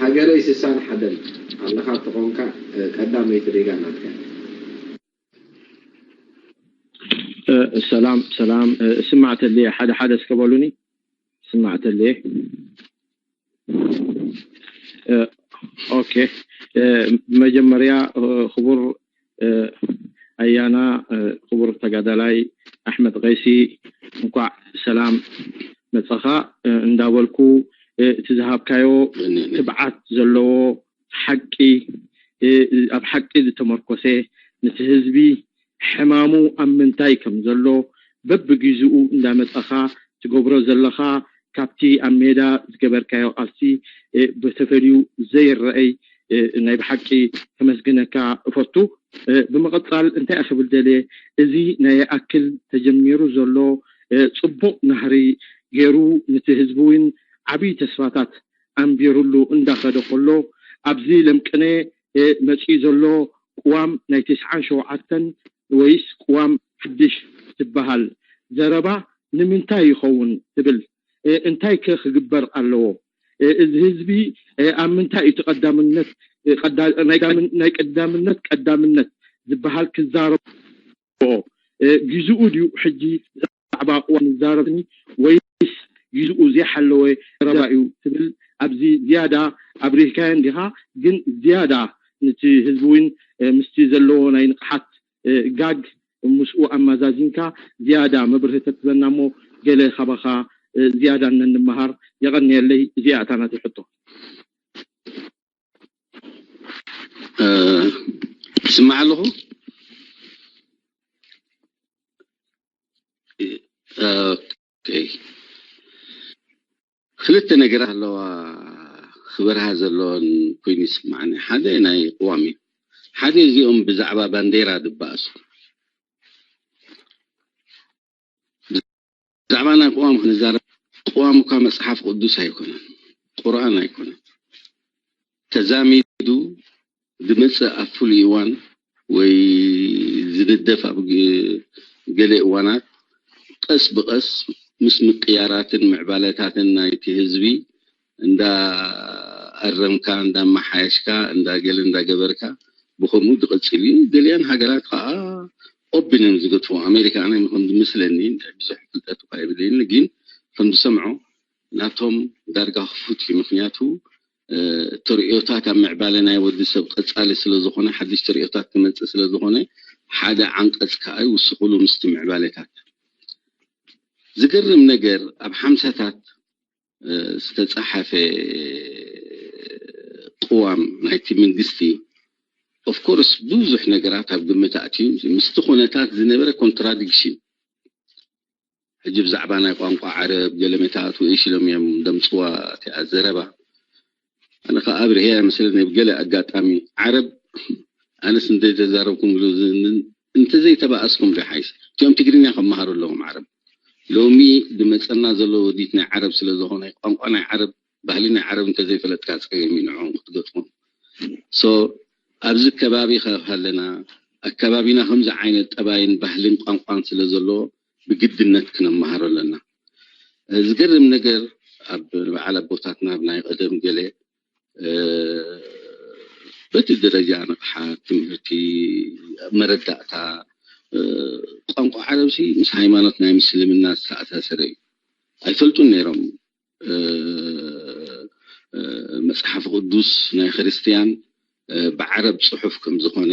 ሃገረይ ስሳን ሓደን ኣለኻ ተኾንካ ቀዳመይቲ ሪጋ ናትካ። ሰላም ሰላም፣ ስማዕተልየ ሓደ ሓደ እስከ በሉኒ። ስማዕተልየ። ኦኬ፣ መጀመርያ ክቡር ኣያና፣ ክቡር ተጋዳላይ ኣሕመድ ቀይሲ፣ እንኳዕ ሰላም መጸኻ እንዳበልኩ፣ እቲ ዝሃብካዮ ትብዓት ዘለዎ ሓቂ፣ ኣብ ሓቂ ዝተመርኮሰ፣ ነቲ ህዝቢ ሕማሙ ኣብ ምንታይ ከም ዘሎ በብግዜኡ እንዳመጸኻ ትገብሮ ዘለኻ፣ ካብቲ ኣብ ሜዳ ዝገበርካዮ ቃልሲ ብተፈልዩ ዘይረኣይ ናይ ብሓቂ ከመስግነካ እፈቱ። ብምቕጻል እንታይ ክብል ደልየ፣ እዚ ናይ ይኣክል ተጀሚሩ ዘሎ ጽቡቕ ናህሪ ገይሩ፣ ነቲ ህዝቢ እውን ዓብዪ ተስፋታት ኣንቢሩሉ እንዳኸደ ከሎ፣ ኣብዚ ለምቅነ መፂኡ ዘሎ ቅዋም ናይ ትስዓን ሸውዓተን ወይስ ቅዋም ሓድሽ ዝበሃል ዘረባ ንምንታይ ይኸውን ትብል? እንታይ ከ ክግበር ኣለዎ? እዚ ህዝቢ ኣብ ምንታይ እዩ ቀዳምነት ናይ ቀዳምነት ቀዳምነት ዝበሃል ክዛረቦ ግዝኡ ድዩ ሕጂ ብዛዕባ ቅዋም ንዛረብኒ ወይስ ግዝኡ ዘይሓለወ ዘረባ እዩ ትብል? ኣብዚ ዝያዳ ኣብሪህካዮ እንዲኻ፣ ግን ዝያዳ ነቲ ህዝቢ እውን ምስቲ ዘለዎ ናይ ንቕሓት ጋግ ምስኡ ኣመዛዚንካ ዝያዳ መብርሂ ተትበና እሞ ገለ ካባኻ ዝያዳ እንመሃር። የቐንየለይ። እዚኣ እታ ናተይ ሕቶ። ይስማዕ ኣለኹ። ክልተ ነገራት ኣለዋ ክበርሃ ዘለዎን ኮይኑ ይስማዓኒ። ሓደ ናይ ቅዋም እዩ። ሓደ እዚኦም ብዛዕባ ባንዴራ ዝበኣሱ ብዛዕባ ናይ ቅዋም ክንዛረብ፣ ቅዋም እኳ መፅሓፍ ቅዱስ ኣይኮነን፣ ቁርኣን ኣይኮነን። ተዛሚዱ ዝመፅእ ኣብ ፍሉይ እዋን ወይ ዝንደፍ ኣብ ገለ እዋናት ቀስ ብቐስ ምስ ምቅያራትን ምዕባለታትን ናይቲ ህዝቢ እንዳ ኣረምካ፣ እንዳ ኣመሓየሽካ፣ እንዳ ገለ እንዳ ገበርካ ብኸምኡ ዝቕፅል እዩ። ገሊኣን ሃገራት ከዓ ኦብን እዮም ዝገጥፉ። ኣሜሪካ ኣነ ከም ዝመስለኒ ብዙሕ ፍልጠት እኳ የብለይን፣ ግን ከም ዝሰምዖ ናቶም ዳርጋ ክፉት እዩ። ምክንያቱ ተርእዮታት ኣብ ምዕባለ ናይ ወዲ ሰብ ቀፃሊ ስለ ዝኾነ ሓድሽ ተርእዮታት ክመፅእ ስለ ዝኾነ ሓደ ዓንቀፅ ከዓ ይውስኽሉ ምስቲ ምዕባለታት። ዝገርም ነገር ኣብ ሓምሳታት ዝተፃሓፈ ቅዋም ናይቲ መንግስቲ ኦፍኮርስ ብዙሕ ነገራት ኣብ ግምት ኣእትዩ ምስቲ ኩነታት ዝነበረ ኮንትራዲክሽን ሕጂ ብዛዕባ ናይ ቋንቋ ዓረብ ገለ ሜታኣት ውእሽ ኢሎም እዮም ደምፅዋ እቲኣ ዘረባ ኣነ ከዓ ኣብርሄ ኣይመስለኒ ብገለ ኣጋጣሚ ዓረብ ኣነስ እንተይተዛረብኩም እንተዘይተባኣስኩም ዶ ሓይሽ እቲኦም ትግርኛ ከመሃሩ ኣለዎም ዓረብ ሎሚ ዝመፀና ዘሎ ወዲት ናይ ዓረብ ስለዝኾነ ቋንቋ ናይ ዓረብ ባህሊ ናይ ዓረብ እንተዘይፈለጥካ ፀገም እዩ ንዕኦም ክትገጥሞም ሶ ኣብዚ ከባቢ ከለና ኣከባቢና ከምዚ ዓይነት ጠባይን ባህልን ቋንቋን ስለ ዘለዎ ብግድነት ክነመሃሮ ኣለና። ዝገርም ነገር ኣብ በዓል ኣቦታትና ኣብ ናይ ቀደም ገለ በቲ ደረጃ ንቕሓት ትምህርቲ መረዳእታ ቋንቋ ዓረብሲ ምስ ሃይማኖት ናይ ምስልምና ዝተኣሳሰረ እዩ። ኣይፈልጡን ነይሮም መፅሓፍ ቅዱስ ናይ ክርስትያን ብዓረብ ፅሑፍ ከም ዝኾነ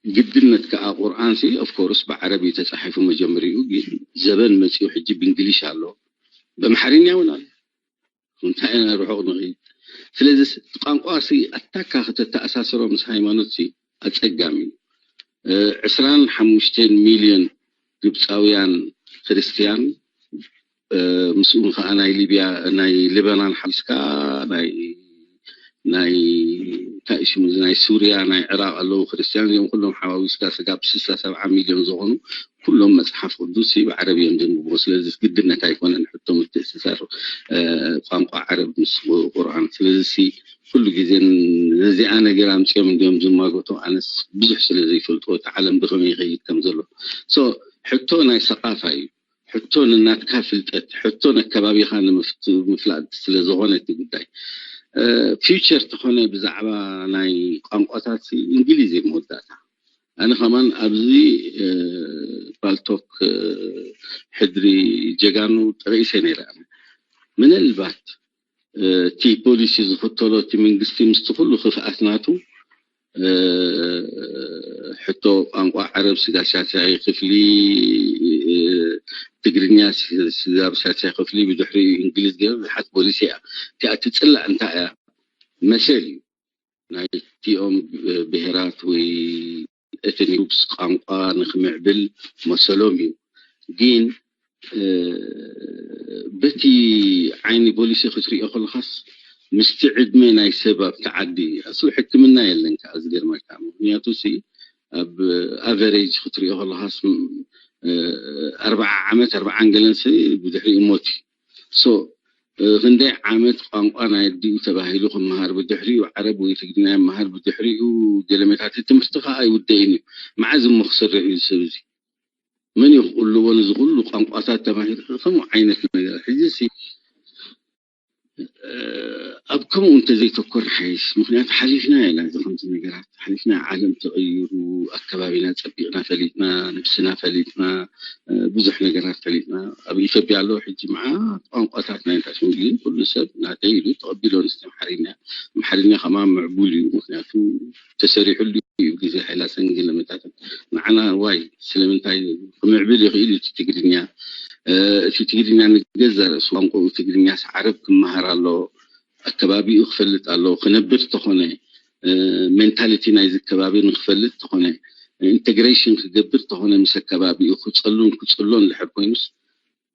ግድነት ከዓ ቁርኣን ሲ ኦፍኮርስ ብዓረብ እዩ ተፃሒፉ መጀመሪኡ ግን ዘበን መፂኡ ሕጂ ብእንግሊሽ ኣሎ በምሓርኛ እውን ኣሎ እንታይ ኢና ርሑቕ ንኽይድ ስለዚ ቋንቋ ሲ ኣታካ ከተተኣሳስሮ ምስ ሃይማኖት ሲ ኣፀጋሚ እዩ ዕስራን ሓሙሽተን ሚልዮን ግብፃውያን ክርስትያን ምስኡ ከዓ ናይ ሊብያ ናይ ሊበናን ሓዊስካ ናይ ናይ እንታይ ሽሙ ናይ ሱርያ ናይ ዕራቅ ኣለዉ ክርስትያን እዚኦም ኩሎም ሓዋዊስካ ስጋብ ስሳ ሰብዓ ሚልዮን ዝኾኑ ኩሎም መፅሓፍ ቅዱስ ብዓረብ እዮም ዘንብብዎ ስለዚ ግድነት ኣይኮነን ሕቶ ምትእስሳር ቋንቋ ዓረብ ምስ ቁርኣን ስለዚ ኩሉ ግዜ ነዚኣ ነገር ኣምፅኦም እንዲዮም ዝማጎቱ ኣነስ ብዙሕ ስለ ዘይፈልጥዎ እቲ ዓለም ብከመይ ይኸይድ ከም ዘሎ ሕቶ ናይ ሰቃፋ እዩ ሕቶ ንናትካ ፍልጠት፣ ሕቶ ነከባቢኻ ንምፍላጥ ስለ ዝኾነ እቲ ጉዳይ። ፊውቸር ተኾነ ብዛዕባ ናይ ቋንቋታት እንግሊዝ እየ መወዳእታ። ኣነ ከማን ኣብዚ ፓልቶክ ሕድሪ ጀጋኑ ጠቂሰ ነይረ። ምናልባት እቲ ፖሊሲ ዝኽተሎ እቲ መንግስቲ ምስቲ ኩሉ ክፍኣት ናቱ ሕቶ ቋንቋ ዓረብ ስጋብ ሻሻይ ክፍሊ፣ ትግርኛ ስጋብ ሻሻይ ክፍሊ፣ ብድሕሪኡ እንግሊዝ ገይሩ ዝሓት ፖሊሲ እያ። እቲኣ ትፅላእ እንታይ እያ? መሰል እዩ ናይቲኦም ብሄራት ወይ ኤትኒክ ግሩፕስ ቋንቋ ንክምዕብል መሰሎም እዩ። ግን በቲ ዓይኒ ፖሊሲ ክትሪኦ ከለኻስ ምስቲ ዕድመ ናይ ሰብ ኣብቲ ዓዲ ኣስሉ ሕክምና የለን ከዓ ዝገርመካ። ምክንያቱ ሲ ኣብ ኣቨሬጅ ክትሪኦ ከለኻስ ኣርባዓ ዓመት ኣርባዓን ገለን ሰብ ብድሕሪኡ ሞት እዩ። ሶ ክንደይ ዓመት ቋንቋ ናይ ኣዲኡ ተባሂሉ ክመሃር ብድሕሪኡ ዓረብ ወይ ትግርኛ ይመሃር ብድሕሪኡ ገለመታት ትምህርቲ ከዓ ኣይውደእን እዩ። መዓዝ እሞ ክሰርሕ እዩ ሰብ እዚ? መን እዩ ክቕልቦ ነዚ ኩሉ ቋንቋታት ተማሂሩ ከምኡ ዓይነት ነገር? ሕጂ ሲ ኣብ ከምኡ እንተዘይተኮር ሓይሽ። ምክንያቱ ሓሊፍና ኢና እዚ ከምዚ ነገራት ሓሊፍና። ዓለም ተቐይሩ፣ ኣከባቢና ፀቢቕና ፈሊጥና፣ ነብስና ፈሊጥና፣ ብዙሕ ነገራት ፈሊጥና። ኣብ ኢትዮጵያ ኣለዉ ሕጂ መዓት ቋንቋታት ናይ ንታሽምግሊ ኩሉ ሰብ ናተይ ኢሉ ተቐቢሎ ንስቲ ኣምሓርኛ። ኣምሓርኛ ከማ ምዕቡል እዩ፣ ምክንያቱ ተሰሪሑሉ እዩ ግዜ ሓይላሰን ገለመታትን። ንዓና ዋይ ስለምንታይ ክምዕብል ይኽእል እዩ እቲ ትግርኛ። እቲ ትግርኛ ንገዛ ርእሱ ቋንቋኡ ትግርኛስ ዓረብ ክመሃር ኣሎ። ኣከባቢኡ ክፈልጥ ኣለዎ። ክነብር ተኾነ ሜንታሊቲ ናይዚ ከባቢ ንክፈልጥ ተኾነ ኢንቴግሬሽን ክገብር ተኾነ ምስ ኣከባቢኡ ክፀሉን ክፅሎን ድሕር ኮይኑስ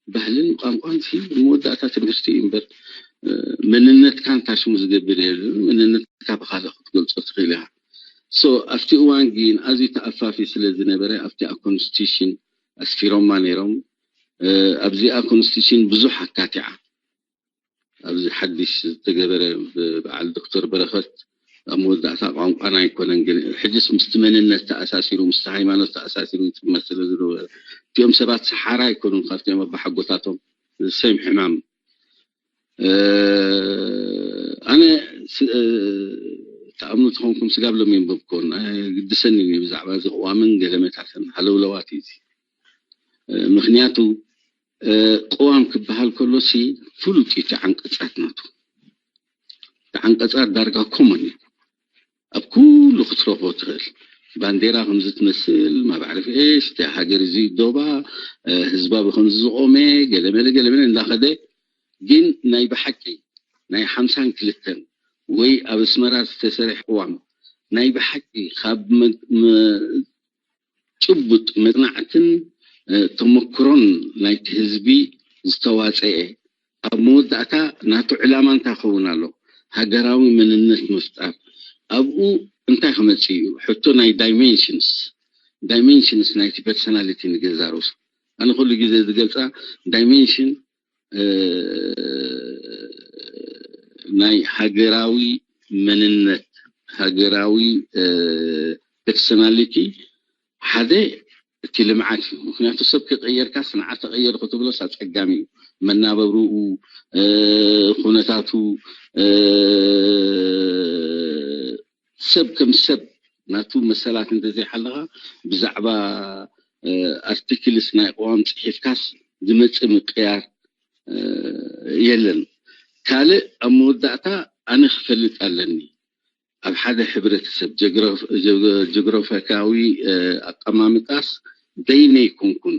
ባህልን ቋንቋን ሲ መወዳእታ ትምህርቲ እዩ እምበር መንነትካ እንታሽሙ ዝገብር የለን። መንነትካ ብካልእ ክትገልፆ ትኽእል ኢኻ። ሶ ኣብቲ እዋን ግን ኣዝዩ ተኣፋፊ ስለ ዝነበረ ኣብቲኣ ኮንስቲቱሽን ኣስፊሮማ ነይሮም። ኣብዚኣ ኮንስቲቱሽን ብዙሕ ኣካቲዓ ኣብዚ ሓድሽ ዝተገበረ ብበዓል ዶክተር በረኸት ኣብ መወዳእታ ቋንቋና ኣይኮነን ግን ሕጅስ ምስቲ መንነት ተኣሳሲሩ ምስቲ ሃይማኖት ተኣሳሲሩ ይጥመር ስለ ዝነበረ እቲኦም ሰባት ሰሓራ ኣይኮኑን ካብቲኦም ኣባሓጎታቶም ሰም ሕማም ኣነ ተኣምኑ ተኾንኩም ስጋብ ሎም የንበብኮን ግድሰኒ ብዛዕባ እዚ ቅዋምን ገለመታትን ሃለውለዋት እዩ ምክንያቱ ቅዋም ክበሃል ከሎ ሲ ፍሉጥ እዩ እቲ ዓንቀፃት ናቱ። እቲ ዓንቀፃት ዳርጋ ኮመን እዩ። ኣብ ኩሉ ክትረኽቦ ትኽእል። ባንዴራ ከምዚ ትመስል ማብ ዓርፍ ኤሽ እቲ ሃገር እዚ ዶባ ህዝባ ብከምዚ ዝቆመ ገለመለ ገለመለ እንዳኸደ ግን ናይ ብሓቂ ናይ ሓምሳን ክልተን ወይ ኣብ ኣስመራ ዝተሰርሐ ቅዋም ናይ ብሓቂ ካብ ጭቡጥ መፅናዕትን ተመክሮን ናይቲ ህዝቢ ዝተዋፀአ ኣብ መወዳእታ ናቱ ዕላማ እንታይ ክኸውን ኣሎ ሃገራዊ መንነት ምፍጣር ኣብኡ እንታይ ክመፅእ እዩ ሕቶ ናይ ዳይሜንሽንስ ዳይሜንሽንስ ናይቲ ፐርሶናሊቲ ንገዛ ርእሱ ኣነ ኩሉ ግዜ ዝገልፃ ዳይሜንሽን ናይ ሃገራዊ መንነት ሃገራዊ ፐርሶናሊቲ ሓደ እቲ ልምዓት እዩ ምክንያቱ ሰብ ከቀየርካ ስንዓት ተቀየር ክትብሎስ ኣፀጋሚ እዩ መናበብርኡ ኩነታቱ ሰብ ከም ሰብ ናቱ መሰላት እንተዘይሓለኻ ብዛዕባ ኣርቲክልስ ናይ ቅዋም ፅሒፍካስ ዝመፅእ ምቅያር የለን ካልእ ኣብ መወዳእታ ኣነ ክፈልጥ ኣለኒ ኣብ ሓደ ሕብረተሰብ ጀግሮፋካዊ ኣቀማምጣስ በይነይ ኮንኩን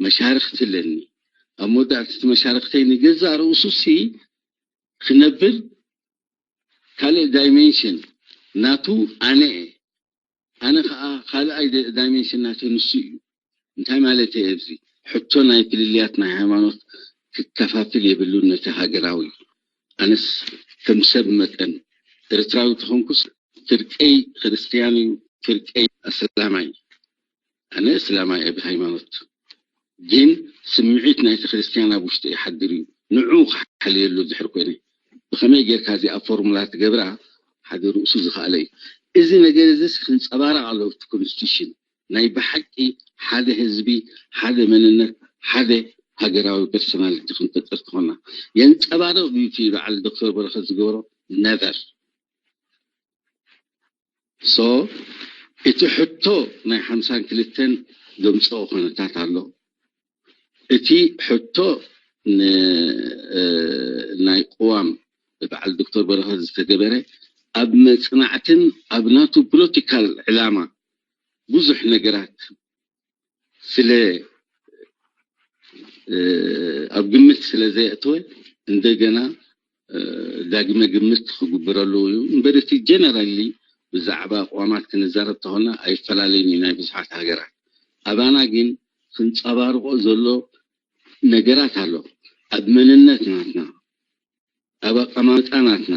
መሻርክቲ ኣለኒ ኣብ መወዳእታ እቲ መሻርክተይ ንገዛእ ርእሱ ሲ ክነብር ካልእ ዳይሜንሽን ናቱ ኣነ እየ ኣነ ከዓ ካልኣይ ዳይሜንሽን ናተይ ንሱ እዩ እንታይ ማለት እየ ኣብዚ ሕቶ ናይ ፍልልያት ናይ ሃይማኖት ክከፋፍል የብሉን ነቲ ሃገራዊ ኣነስ ከም ሰብ መጠን ኤርትራዊ ተኾንኩስ ፍርቀይ ክርስትያን እዩ ፍርቀይ ኣስላማይ ኣነ እስላማይ እየ ብሃይማኖት ግን ስምዒት ናይቲ ክርስትያን ኣብ ውሽጢ ይሓድር እዩ ንዑ ክሓልየሉ ድሕር ኮይነ ብኸመይ ጌርካ እዚኣ ፎርሙላ ትገብራ ሓደ ርእሱ ዝኸኣለ እዩ እዚ ነገር እዚ ክንፀባረቕ ኣለዎ እቲ ኮንስቲቱሽን ናይ ብሓቂ ሓደ ህዝቢ ሓደ መንነት ሓደ ሃገራዊ ፐርሶናሊቲ ክንፈጥር ትኾና የንፀባርቕ ድዩ እቲ በዓል ዶክተር በረኸት ዝገበሮ? ነቨር። ሶ እቲ ሕቶ ናይ ሓምሳን ክልተን ዘምፅኦ ኩነታት ኣሎ። እቲ ሕቶ ናይ ቅዋም በዓል ዶክተር በረኸት ዝተገበረ ኣብ መፅናዕትን ኣብ ናቱ ፖለቲካል ዕላማ ብዙሕ ነገራት ስለ ኣብ ግምት ስለ ዘየእተወ እንደገና ዳግመ ግምት ክግበረሉ እዩ እምበር እቲ ጀነራሊ ብዛዕባ ኣቋማት ክንዛረብ ተኾና ኣይፈላለይን እዩ ናይ ብዙሓት ሃገራት። ኣባና ግን ክንፀባርቆ ዘሎ ነገራት ኣሎ። ኣብ መንነት ናትና፣ ኣብ ኣቀማምጣ ናትና፣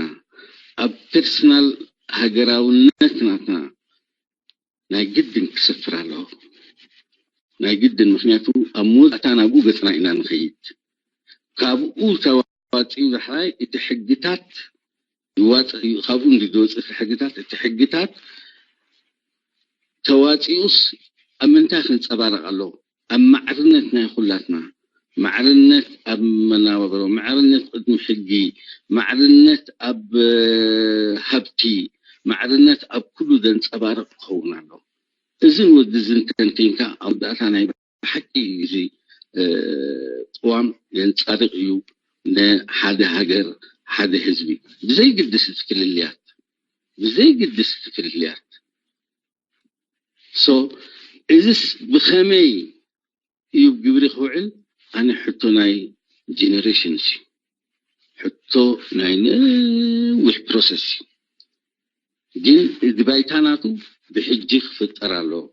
ኣብ ፐርሰናል ሃገራውነት ናትና ናይ ግድን ክሰፍር ኣለዎ። ናይ ግድን ምክንያቱ ኣብ መወዳእታ ናብኡ ገፅና ኢና ንኸይድ። ካብኡ ተዋፂኡ ዳሕራይ እቲ ሕግታት ይዋፅእ እዩ። ካብኡ እንዲ ዝወፅእ እቲ ሕግታት እቲ ሕግታት ተዋፂኡስ ኣብ ምንታይ ክንፀባረቕ ኣለዎ? ኣብ ማዕርነት ናይ ኩላትና ማዕርነት ኣብ መናባብሮ፣ ማዕርነት ቅድሚ ሕጊ፣ ማዕርነት ኣብ ሃብቲ፣ ማዕርነት ኣብ ኩሉ ዘንፀባርቕ ክኸውን ኣሎ። እዝን ወዲ ዝን ተንቲንካ ኣብ ዳእታ ናይ ብሓቂ እዚ ቅዋም የንፃርቕ እዩ ንሓደ ሃገር ሓደ ህዝቢ ብዘይግድስ እቲ ፍልልያት ብዘይግድስ እቲ ፍልልያት ሶ እዚስ ብኸመይ እዩ ግብሪ ክውዕል? ኣነ ሕቶ ናይ ጀነሬሽንስ እዩ። ሕቶ ናይ ነዊሕ ፕሮሰስ እዩ። ግን እቲ ባይታ ናቱ ብሕጂ ክፍጠር ኣለዎ።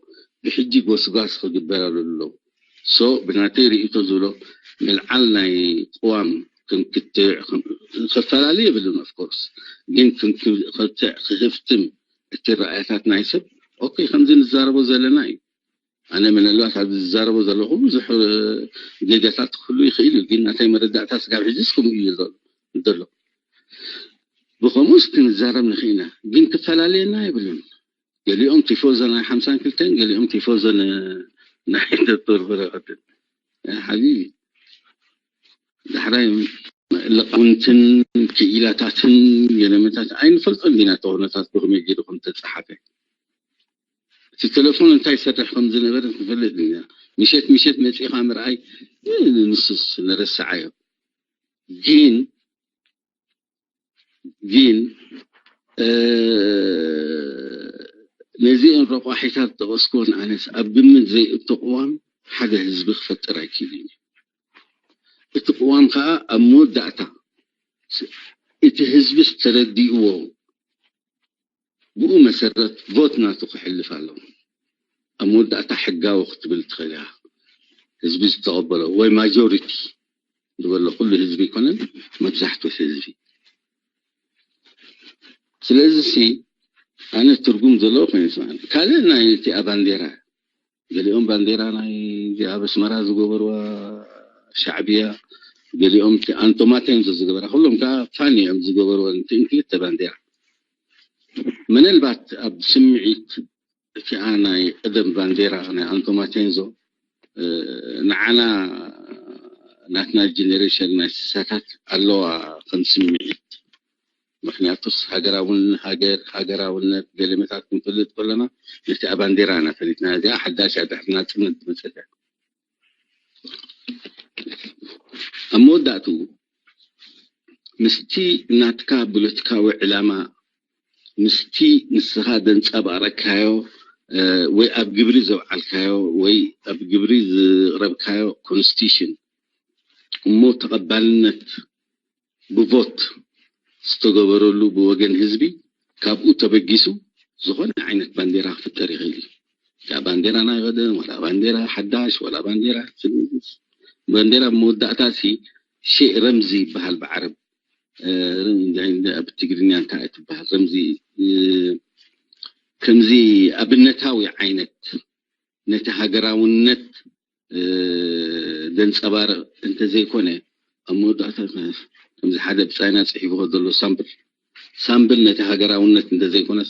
ብሕጂ ጎስጓስ ክግበረሉ ኣለዎ። ሶ ብናተይ ርእይቶ ዝብሎ ምልዓል ናይ ቅዋም ክንክትዕ ከፈላለዩ የብልን ኦፍኮርስ ግን ክንክትዕ ክህፍትም እቲ ረኣያታት ናይ ሰብ ኦኬ ከምዚ ንዛረቦ ዘለና እዩ። ኣነ ምናልባት ኣብዚ ዝዛረቦ ዘለኹ ብዙሕ ጌጋታት ክህሉ ይኽእል እዩ፣ ግን ናተይ መረዳእታ ስጋብ ሕጂ እስኩም እዩ ዘሎ ብኸምኡስ ክንዛረብ ንኽእልና፣ ግን ክፈላለየና የብሉን። ገሊኦም ቲፎዞ ናይ ሓምሳን ክልተን ገሊኦም ቲፎዞ ናይ ዶክተር በረኸትን ሓቢቢ ዳሕራይ ልቃውንትን ክኢላታትን ገለመታት ኣይንፈልጦን ዲና ተኾነታት ብኸመይ ገይሩ ከም ተፀሓፈ እቲ ቴሌፎን እንታይ ይሰርሕ ከም ዝነበረ ንፈልጥ ኢና። ምሸት ምሸት መፂኻ ምርኣይ ንሱስ ንረስዓዮ። ግን ግን ነዚአን ረቋሒታት ዝጠቐስኩወን ኣነስ ኣብ ግምት ዘይእቶ ቅዋም ሓደ ህዝቢ ክፈጥር ኣይክእልን እዩ። እቲ ቅዋም ከዓ ኣብ መወዳእታ እቲ ህዝቢ ዝተረዲእዎ ብኡ መሰረት ቮት ናቱ ክሕልፍ ኣለዎ። ኣብ መወዳእታ ሕጋዊ ክትብል ትኽእል ኢኻ። ህዝቢ ዝተቐበሎ ወይ ማጆሪቲ ዝበሎ ኩሉ ህዝቢ ኣይኮነን፣ መብዛሕትኡ ህዝቢ። ስለዚ ሲ ኣነ ትርጉም ዘለዎ ኮይኑ ይስማዓኒ። ካልእ ናይ እቲኣ ባንዴራ ገሊኦም ባንዴራ ናይ እዚኣ ኣብ ኣስመራ ዝገበርዋ ሻዕብያ፣ ገሊኦም ኣንቶማቴንዞ ዝገበራ ኩሎም ከዓ ፋኒ እዮም ዝገበርወን እቲን ክልተ ባንዴራ። ምናልባት ኣብ ስምዒት እቲኣ ናይ ቀደም ባንዴራ ናይ ኣንቶማቴንዞ ንዓና ናትና ጀኔሬሽን ናይ ስሳታት ኣለዋ ከም ስምዒት። ምክንያቱስ ሃገራውን ሃገር ሃገራውነት ገለመታት ክንፈልጥ ከለና ነቲ ባንዴራ ኢና ፈሊጥና። እዚኣ ሓዳሽ እያ ድሕሪ ናፅነት ዝመፀት እያ። ኣብ መወዳእትኡ ምስቲ ናትካ ፖለቲካዊ ዕላማ ምስቲ ንስኻ ዘንፀባረካዮ ወይ ኣብ ግብሪ ዘውዓልካዮ ወይ ኣብ ግብሪ ዝቕረብካዮ ኮንስቲቱሽን እሞ ተቐባልነት ብቮት ዝተገበረሉ ብወገን ህዝቢ ካብኡ ተበጊሱ ዝኾነ ዓይነት ባንዴራ ክፍጠር ይኽእል እዩ። እታ ባንዴራ ናይ ቀደም ዋላ ባንዴራ ሓዳሽ ዋላ ባንዴራ ባንዴራ መወዳእታ ሲ ሸእ ረምዚ ይበሃል ብዓረብ ኣብ ትግርኛ እንታይ ትበሃል ረምዚ ከምዚ ኣብነታዊ ዓይነት ነቲ ሃገራውነት ዘንፀባርቕ እንተዘይኮነ ኣብ መወዳእታ ከምዚ ሓደ ብፃይና ፅሒፉ ዘሎ ሳምብል ሳምብል ነቲ ሃገራውነት እንተዘይኮነስ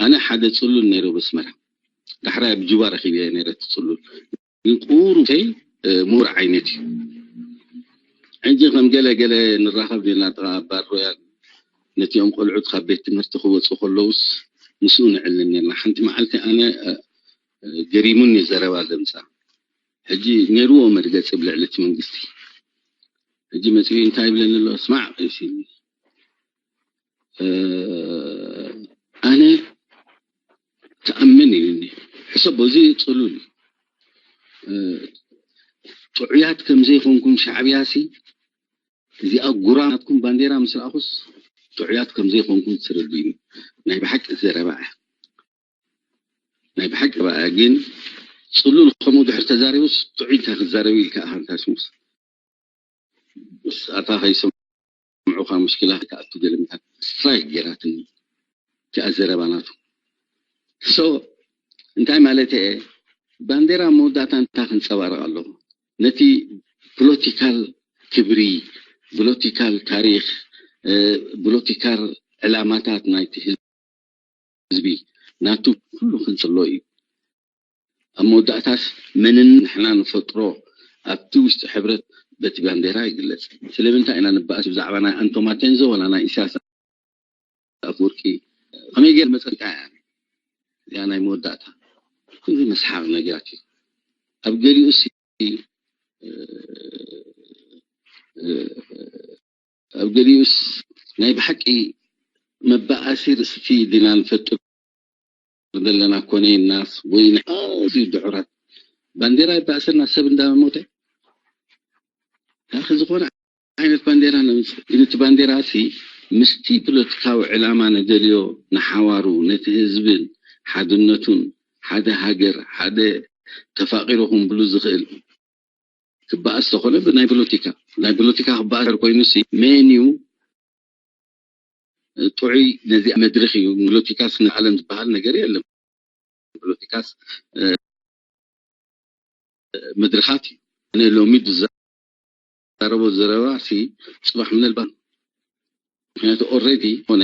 ኣነ ሓደ ፅሉል ነይሩ በስመራ ዳሕራይ ኣብ ጁባ ረኪበ ነይረ እቲ ፅሉል ግን ቁሩብተይ ምሁር ዓይነት እዩ። ሕጂ ከም ገለ ገለ ንራኸብ ኔርና ጥቓ ባር ሮያል፣ ነቲኦም ቆልዑት ካብ ቤት ትምህርቲ ክወፁ ከለውስ ምስኡ ንዕልል ኔርና። ሓንቲ መዓልቲ ኣነ ገሪሙኒ ዘረባ ዘምፃ። ሕጂ ነይርዎ መርገፂ ብልዕሊ እቲ መንግስቲ። ሕጂ መፅኡ እንታይ ይብለኒ ኣሎ? ስማዕ ቀይሲ፣ ኣነ ትኣምን ኢሉኒ። ሕሰቦ፣ እዚ ፅሉል እዩ። ጥዑያት ከም ዘይኮንኩም ሻዕብያ ሲ፣ እዚኣ ጉራ ናትኩም ባንዴራ ምስ ረኣኹስ ጥዑያት ከም ዘይኮንኩም ትርድእኒ። ናይ ብሓቂ ዘረባ እያ። ናይ ብሓቂ ረባ እያ። ግን ፅሉል ከምኡ ድሕር ተዛሪቡስ ጥዑይ እንታይ ክዛረብ ኢልካ ኢኻ እንታይ ስሙስ? እታ ከይሰምዑኻ ሙሽኪላ ክትኣቱ ገለ ምታት ስትራይክ ገይራትኒ እቲኣ ዘረባ ናቱ። ሶ እንታይ ማለት እየ? ባንዴራ መወዳእታ እንታይ ክንፀባረቕ ኣለኹ? ነቲ ፖለቲካል ክብሪ፣ ፖለቲካል ታሪክ፣ ፖለቲካል ዕላማታት ናይቲ ህዝቢ ናቱ ኩሉ ክንፅሎ እዩ። ኣብ መወዳእታስ መንን ንሕና ንፈጥሮ ኣብቲ ውሽጢ ሕብረት በቲ ባንዴራ ይግለጽ። ስለምንታይ ኢና ንባእስ ብዛዕባ ናይ ኣንቶማቴንዞ ወላ ናይ ኢሳያስ ኣፍወርቂ? ከመይ ገይር መጸልካ እያ እዚኣ ናይ መወዳእታ? ኩሉ መስሓቕ ነገራት እዩ። ኣብ ገሊኡ ሲ ኣብ ገሊኡስ ናይ ብሓቂ መባኣሲ ርእስቲ ዲና ንፈጥር ዘለና ኮነ ኢልናስ ወይ ኣዝዩ ድሑራት ባንዴራ ይባእሰና ሰብ እንዳሞተ ያኺ ዝኾነ ዓይነት ባንዴራ ነምፅእ ግን እቲ ባንዴራ ሲ ምስቲ ፖለቲካዊ ዕላማ ንደልዮ ንሓዋሩ ነቲ ህዝብን ሓድነቱን ሓደ ሃገር ሓደ ተፋቂሩ ክንብሉ ዝኽእል ክበኣስ ተኾነ ብናይ ፖለቲካ ናይ ፖለቲካ ክበኣሰር ኮይኑ ሲ ሜንዩ ጥዑይ ነዚኣ መድረክ እዩ። ፖለቲካስ ንዓለም ዝበሃል ነገር የለም። ፖለቲካስ መድረካት እዩ። ኣነ ሎሚ ዝዛረቦ ዘረባ ሲ ፅባሕ ምነልባት ምክንያቱ ኦልሬዲ ኾነ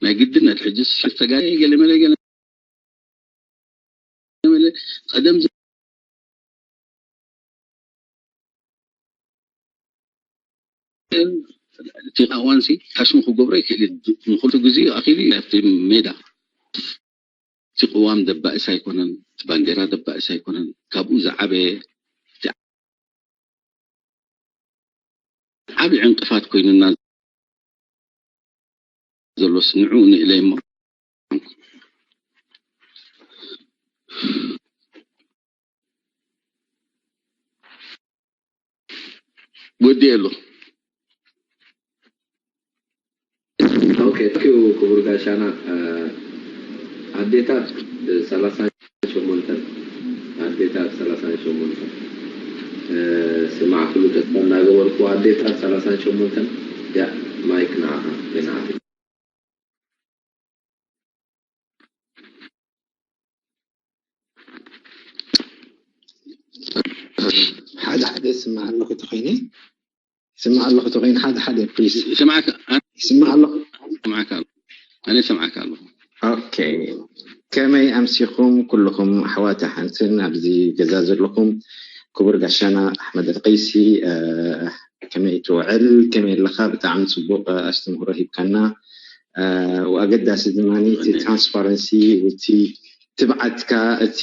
ናይ ግድነት ሕጂ ተጋይ ገለመለ ገለመለ ቀደም እቲ እዋን ሲ ካሽሙ ክገብሮ ይክእል እዩ። ንክልተ ግዜ ኣኪሉ ኣብቲ ሜዳ እቲ ቅዋም ደባእስ ኣይኮነን፣ እቲ ባንዴራ ደባእስ ኣይኮነን። ካብኡ ዝዓበየ ዓብዪ ዕንቅፋት ኮይኑና ዘሎስ ንዕኡ ንእለይ እሞ ወዲኤ ኣሎ። ኦኬ፣ ታንኪዩ ክቡር ጋሻና። ኣዴታት ሰላሳን ሸሞንተን ኣዴታት ሰላሳን ሸሞንተን ስማዕክሉ ተስፋ እናገበርኩ ኣዴታት ሰላሳን ሸሞንተን ያ ማይክ ንዓኻ ወይ ንዓኺ። ሓደ ሓደ ይስማዕ ኣለኹ ተኾይነ ይስማዕ ኣለኹ ተኾይነ ሓደ ሓደ ፕሊስ ይስማዕካ ይስማዕ ኣለኹ ይስማዕካ ኣሎ ኣነ ይሰምዓካ ኣለኹ። ኦኬ ከመይ ኣምሲኹም ኩልኹም ኣሕዋት ኣሓንትን ኣብዚ ገዛ ዘለኹም ክቡር ጋሻና ኣሕመድ ቀይሲ ከመይ ትውዕል ከመይ ኣለኻ ብጣዕሚ ፅቡቅ ኣስተምህሮ ሂብካና ኣገዳሲ ድማ እቲ ትራንስፓረንሲ እቲ ትብዓትካ እቲ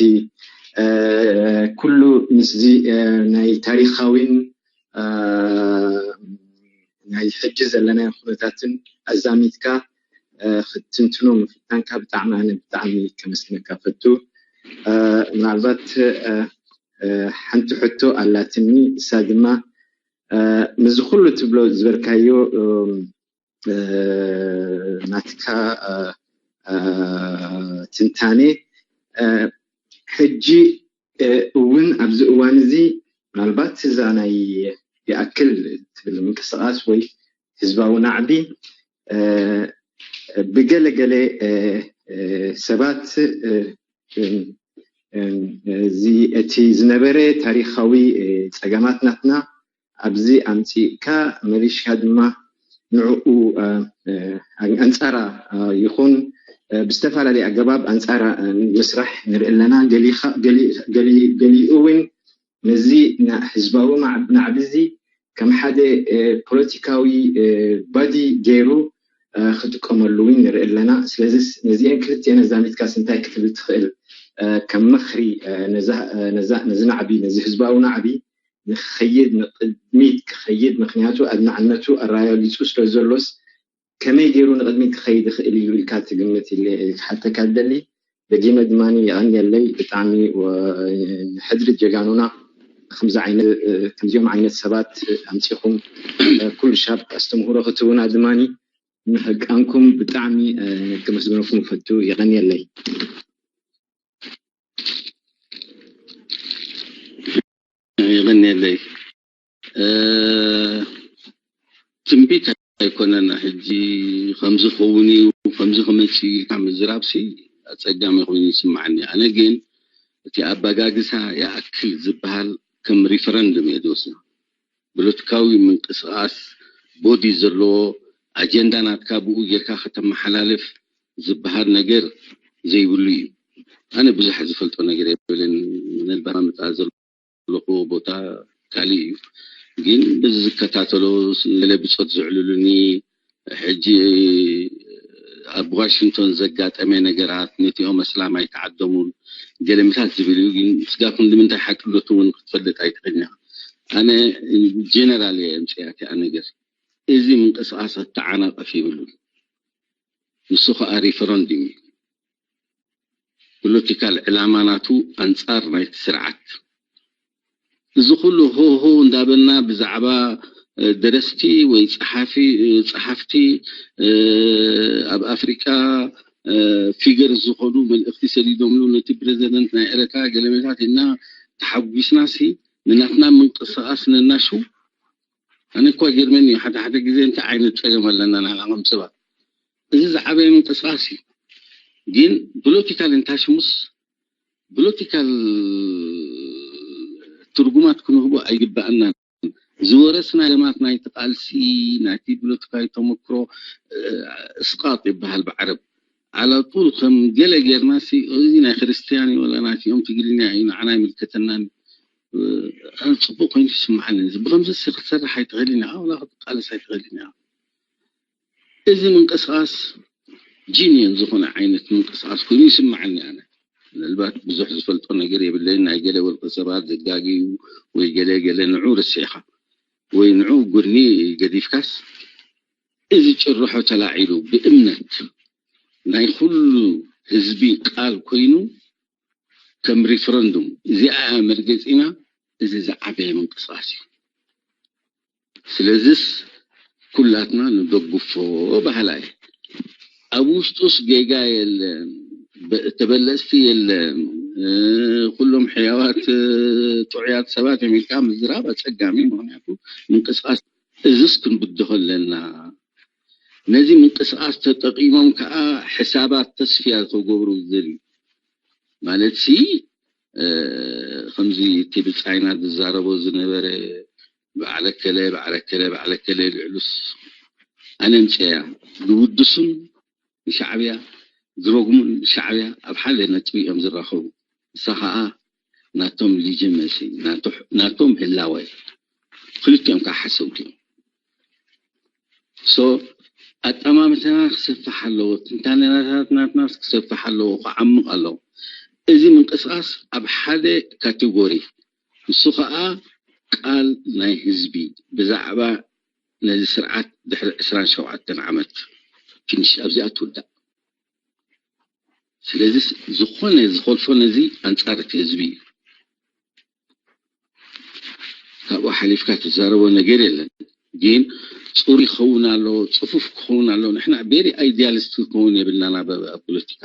ኩሉ ምስዚ ናይ ታሪካዊን ናይ ሕጂ ዘለናዮ ኩነታትን ኣዛሚድካ ክትትንትኖ ምፍታንካ ብጣዕሚ ኣነ ብጣዕሚ ከመስግነካ ፈቱ። ምናልባት ሓንቲ ሕቶ ኣላትኒ እሳ ድማ ምስዚ ኩሉ ትብሎ ዝበልካዮ ናትካ ትንታኔ ሕጂ እውን ኣብዚ እዋን እዚ ምናልባት እዛ ናይ ይኣክል ትብል ምንቅስቃስ ወይ ህዝባዊ ናዕቢ ብገለ ገለ ሰባት እዚ እቲ ዝነበረ ታሪካዊ ፀገማት ናትና ኣብዚ ኣምፂእካ መሊሽካ ድማ ንዕኡ ኣንፃራ ይኹን ብዝተፈላለየ ኣገባብ ኣንፃር ምስራሕ ንርኢ ኣለና። ገሊኡ እውን ነዚ ህዝባዊ ናዕቢ እዚ ከም ሓደ ፖለቲካዊ ባዲ ገይሩ ክጥቀመሉ እውን ንርኢ ኣለና። ስለዚ ነዚአን ክልቲአን ኣዛሚድካስ እንታይ ክትብል ትኽእል? ከም ምኽሪ ነዚ ናዕቢ፣ ነዚ ህዝባዊ ናዕቢ ንክኸይድ ንቅድሚት ክኸይድ፣ ምክንያቱ ኣድማዕነቱ ኣረጋጊፁ ስለ ዘሎስ ከመይ ገይሩ ንቅድሚት ክኸይድ ይኽእል እዩ ኢልካ ትግምት ኢለ ክሓተካ ዝደሊ። ደጊመ ድማ የቐንየለይ ብጣዕሚ ሕድሪ ጀጋኑና ከምዚ ዓይነት ከምዚኦም ዓይነት ሰባት ኣምፂኹም ኩሉ ሻብ ኣስተምህሮ ክትህቡና ድማ ምሕቃንኩም ብጣዕሚ ከመስግነኩም ፈቱ። የቐንየለይ። የቐንየለይ። ትንቢት ኣይኮነን። ሕጂ ከምዚ ኸውን እዩ ከምዚ ክመፅ እዩ ኢልካ ምዝራብ ሲ ኣፀጋሚ ኮይኑ ይስማዓኒ። ኣነ ግን እቲ ኣባጋግሳ ይኣክል ዝበሃል ከም ሪፈረንድም እየ ዝወስዶ። ፖለቲካዊ ምንቅስቃስ ቦዲ ዘለዎ ኣጀንዳ ናትካ ብኡ ጌርካ ከተመሓላልፍ ዝበሃል ነገር ዘይብሉ እዩ። ኣነ ብዙሕ ዝፈልጦ ነገር የብልን። ምናልባት መምፃእ ዘለኹዎ ቦታ ካሊእ እዩ። ግን በዚ ዝከታተሎ ገለ ብፆት ዝዕልሉኒ ሕጂ ኣብ ዋሽንግቶን ዘጋጠመ ነገራት ነቲኦም ኣስላም ኣይተዓደሙን ገለመታት ዝብል እዩ። ግን ስጋኩም ንምንታይ ሓቂ ዶ ትውን ክትፈልጥ ኣይትኽእልን ኢኻ። ኣነ ጀነራል እየ ኣምፅኣ እቲኣ ነገር። እዚ ምንቅስቃስ ኣተዓናቀፍ ይብሉን። ንሱ ከዓ ሪፈረንዱም እዩ። ፖለቲካል ዕላማ ናቱ ኣንፃር ናይቲ ስርዓት። እዚ ኩሉ ሆሆ እንዳበልና ብዛዕባ ደረስቲ ወይ ፀሓፊ ፀሓፍቲ ኣብ ኣፍሪቃ ፊገር ዝኾኑ መልእኽቲ ሰዲዶምሉ ነቲ ፕሬዚደንት ናይ ኤረትራ ገለመታት ኢልና ተሓጒስናሲ ንናትና ምንቅስቃስ ነናሽው። ኣነ እኳ ይገርመኒ እዩ ሓደ ሓደ ግዜ እንታይ ዓይነት ፀገም ኣለና ንሕና ከም ሰባት። እዚ ዝዓበየ ምንቅስቃስ እዩ። ግን ፖለቲካል እንታሽሙስ ፖለቲካል ትርጉማት ክንህቦ ኣይግባኣናን። ዝወረስና ለማት ናይቲ ቃልሲ ናይቲ ፖለቲካዊ ተመክሮ እስቃጥ ይበሃል ብዓረብ። ዓላጡል ከም ገለ ጌርና እዚ ናይ ክርስትያን እዩ ወላ ናቲኦም ትግርኛ እዩ ንዓና ኣይምልከተናን። ጽቡቅ ኮይኑ ይስምዓኒ። ብከምዚ ክትሰርሕ ኣይትኽእልን ኢኻ ወላ ክትቃለስ ኣይትኽእልን ኢኻ። እዚ ምንቅስቃስ ጂኒየን ዝኾነ ዓይነት ምንቅስቃስ ኮይኑ ይስምዓኒ ኣነ። ምናልባት ብዙሕ ዝፈልጦ ነገር የብለይን። ናይ ገለ ወልቀ ሰባት ዘጋግዩ ወይ ገለ ገለ ንዑ ርስዕኻ ወይ ንዑ ጎድኒ ገዲፍካስ እዚ ጭርሖ ተላዒሉ ብእምነት ናይ ኩሉ ህዝቢ ቃል ኮይኑ ከም ሪፈረንዱም እዚኣ እያ መርገፂና። እዚ ዝዓበየ ምንቅስቃስ እዩ። ስለዚስ ኩላትና ንደግፎ በሃላይ። ኣብ ውሽጡስ ጌጋ የለን፣ ተበለፅቲ የለን፣ ኩሎም ሕያዋት ጥዑያት ሰባት እዮም ኢልካ ምዝራብ ኣፀጋሚ። ምክንያቱ ምንቅስቃስ እዝስ ክንብድሆ ኣለና። ነዚ ምንቅስቃስ ተጠቂሞም ከዓ ሕሳባት ተስፍያ ክገብሩ ዝደልዩ ማለት ሲ ከምዚ እቲ ብጻይና ዝዛረቦ ዝነበረ በዓለከለ በዓለከለ በዓለከለ ልዕሉስ ኣነ ምፅያ ዝውድሱን ንሻዕብያ ዝረግሙን ሻዕብያ ኣብ ሓደ ነጥቢ እዮም ዝራኸቡ። እሳ ከዓ ናቶም ሊጅመሲ ናቶም ህላወ ክልቲኦም ከዓ ሓሰውቲ እዮም። ሶ ኣጠማምታና ክሰፍሕ ኣለዎ። ትንታነታት ናትና ክሰፍሕ ኣለዎ፣ ክዓምቕ ኣለዎ። እዚ ምንቅስቃስ ኣብ ሓደ ካቴጎሪ ንሱ ከዓ ቃል ናይ ህዝቢ ብዛዕባ ነዚ ስርዓት ድሕሪ ዕስራን ሸውዓተን ዓመት ፊኒሽ ኣብዚኣ ትውዳእ። ስለዚ ዝኾነ ዝኸልፎ ነዚ ኣንፃር እቲ ህዝቢ እዩ። ካብኡ ሓሊፍካ ትዛረቦ ነገር የለን። ግን ፅሩይ ክኸውን ኣለዎ፣ ፅፉፍ ክኸውን ኣለዎ። ንሕና ቬሪ ኣይዲያሊስት ክኸውን የብልናን ኣብ ፖለቲካ።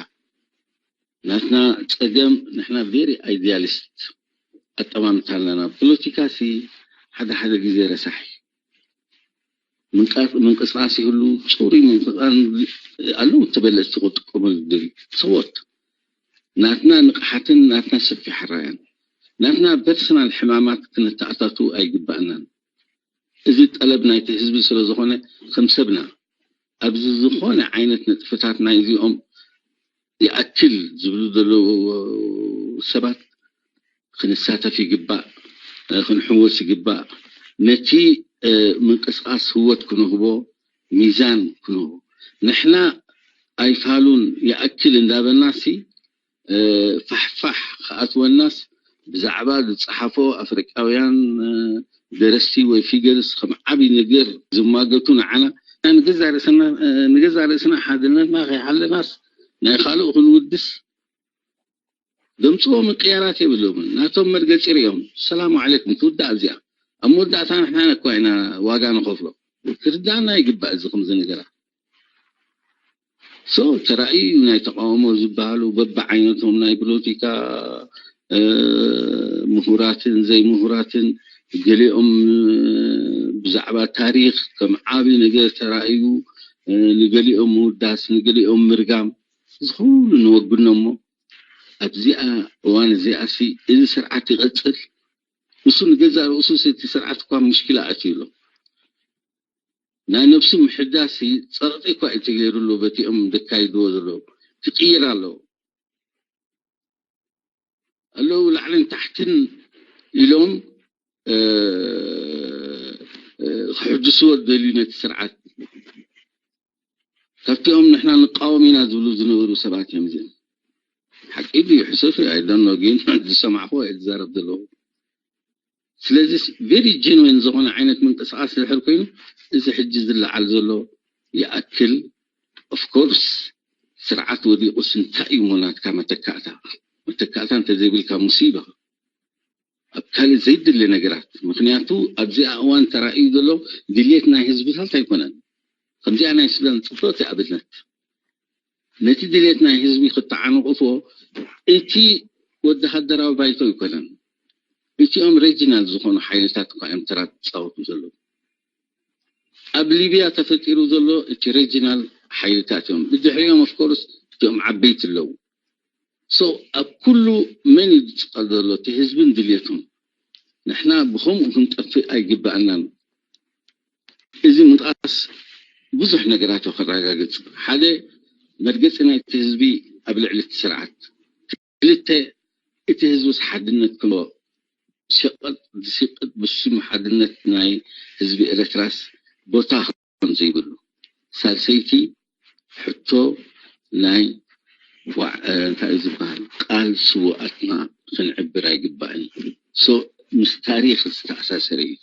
ናትና ፀገም ንሕና ቬሪ ኣይዲያሊስት ኣጠማምታ ኣለና። ፖለቲካ ሲ ሓደ ሓደ ግዜ ረሳሕ እዩ። ምንቅስቃስ ይህሉ ፅሩይ ምንቅስቃስ ኣለዉ ተበለፅቲ ክጥቀመሉ ዝደልዩ ሰዎት ናትና ንቕሓትን ናትና ሰፊሕ ራያን ናትና ፐርሰናል ሕማማት ክንተኣታቱ ኣይግባእናን። እዚ ጠለብ ናይቲ ህዝቢ ስለ ዝኾነ ከም ሰብና ኣብዚ ዝኾነ ዓይነት ንጥፍታት ናይዚኦም ይኣክል ዝብሉ ዘለዉ ሰባት ክንሳተፍ ይግባእ፣ ክንሕወስ ይግባእ። ነቲ ምንቅስቃስ ህወት ክንህቦ፣ ሚዛን ክንህቦ። ንሕና ኣይፋሉን ይኣክል እንዳበልናሲ ፋሕፋሕ ክኣትወናስ ብዛዕባ ዝፀሓፎ ኣፍሪቃውያን ደረስቲ ወይ ፊገርስ ከም ዓብይ ነገር ዝማገቱ ንዓና ንገዛ ርእስና ንገዛ ርእስና ሓድነትና ከይሓለናስ ናይ ካልእ ክንውድስ ዘምፅዎ ምቅያራት የብሎምን። ናቶም መርገፂ ሪኦም ሰላም ዓለይኩም ትውዳእ እዚኣ። ኣብ መወዳእታ ንሕና እኳ ኢና ዋጋ ንኸፍሎ። ክርዳእና ይግባእ እዚ ከምዚ ነገራት። ሶ ተራእዩ ናይ ተቃውሞ ዝበሃሉ በብዓይነቶም ናይ ፖለቲካ ምሁራትን ዘይምሁራትን ገሊኦም ብዛዕባ ታሪክ ከም ዓብይ ነገር ተራእዩ ንገሊኦም ምውዳስ ንገሊኦም ምርጋም እዚ ኩሉ ንወግኖ እሞ ኣብዚኣ እዋን እዚኣ ሲ እዚ ስርዓት ይቐፅል ንሱ ንገዛ ርእሱ እቲ ስርዓት እኳ ምሽኪላ ኣትዩ ኣሎ ናይ ነብሱ ምሕዳስ ጸቕጢ እኳ እዩ ተገይሩሉ በቲኦም ዘካይድዎ ዘለዉ ክቅይር ኣለዎ ኣለዉ ላዕልን ታሕትን ኢሎም ክሕድስዎ ደልዩ ነቲ ስርዓት ካብቲኦም ንሕና ንቃወም ኢና ዝብሉ ዝነበሩ ሰባት እዮም እዚኦም ሓቂ ድዩ ሕሰፍ ኣይደኖ ግን ዝሰማዕኹ እየ ዝዛረብ ዘለኹ ስለዚ very genuine ዝኾነ ዓይነት ምንቅስቃስ ድሕር ኮይኑ እዚ ሕጂ ዝለዓል ዘሎ ይኣክል of course ስርዓት ወዲቁስ እንታይ እዩ ሞናትካ መተካእታ መተካእታ እንተዘይብልካ ሙሲባ ኣብ ካልእ ዘይድለ ነገራት ምክንያቱ ኣብዚኣ እዋን ተራእዩ ዘሎ ድልየት ናይ ህዝብታት ኣይኮነን ከምዚኣ ናይ ሱዳን ፅፍሮት ኣብነት ነቲ ድሌት ናይ ህዝቢ ክተዓንቕፎ እቲ ወተሃደራዊ ባይቶ ኣይኮነን። እቲኦም ሬጂናል ዝኾኑ ሓይልታት እኳ እዮም ተራ ዝፃወቱ ዘለዉ። ኣብ ሊብያ ተፈጢሩ ዘሎ እቲ ሬጂናል ሓይልታት እዮም። ብድሕሪኦም ኦፍኮርስ እቲኦም ዓበይቲ ኣለዉ። ሶ ኣብ ኩሉ መን እዩ ዝፅቐል ዘሎ? እቲ ህዝብን ድሌቱን። ንሕና ብኸምኡ ክንጠፍእ ኣይግበኣናን። እዚ ምንቅስቃስ ብዙሕ ነገራት እዩ ከረጋግፅ። ሓደ መርገፂ ናይቲ ህዝቢ ኣብ ልዕሊ እቲ ስርዓት፣ ክልተ እቲ ህዝብስ ሓድነት ክህልዎ ሸቐጥ ዝሽቅጥ ብስም ሓድነት ናይ ህዝቢ ኤረትራስ ቦታ ክኾን ዘይብሉ፣ ሳልሰይቲ ሕቶ ናይ እንታይ እዩ ዝበሃል ቃል ስውኣትና ክንዕብር ኣይግባእን። ሶ ምስ ታሪኽ ዝተኣሳሰረ እዩ።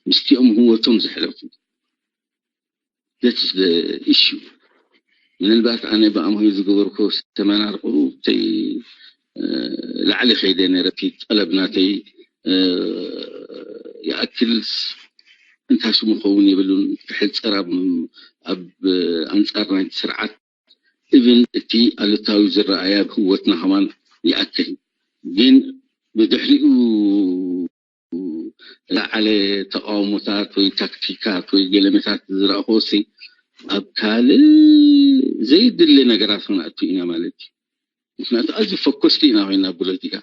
ምስቲኦም ህወቶም ዘሕለፉ that's the issue። ምናልባት ኣነ ብኣምሆይ ዝገበርኮ ዝተመናርኩ ተይ ላዕሊ ከይደ ነረቲ ጠለብ ናተይ ይኣክል እንታይ ሽሙ ክኸውን የብሉን ትሕፀር ኣብ ኣንፃር ናይቲ ስርዓት even እቲ ኣሉታዊ ዝረኣያ ብህወትና ከማን ይኣክል ግን ብድሕሪኡ ዝለዓለ ተቃውሞታት ወይ ታክቲካት ወይ ገለመታት ዝረኣኹ ሲ ኣብ ካልእ ዘይድለ ነገራት ክንኣቱ ኢና ማለት እዩ። ምክንያቱ ኣዝዩ ፈኮስቲ ኢና ኮይና ፖለቲካ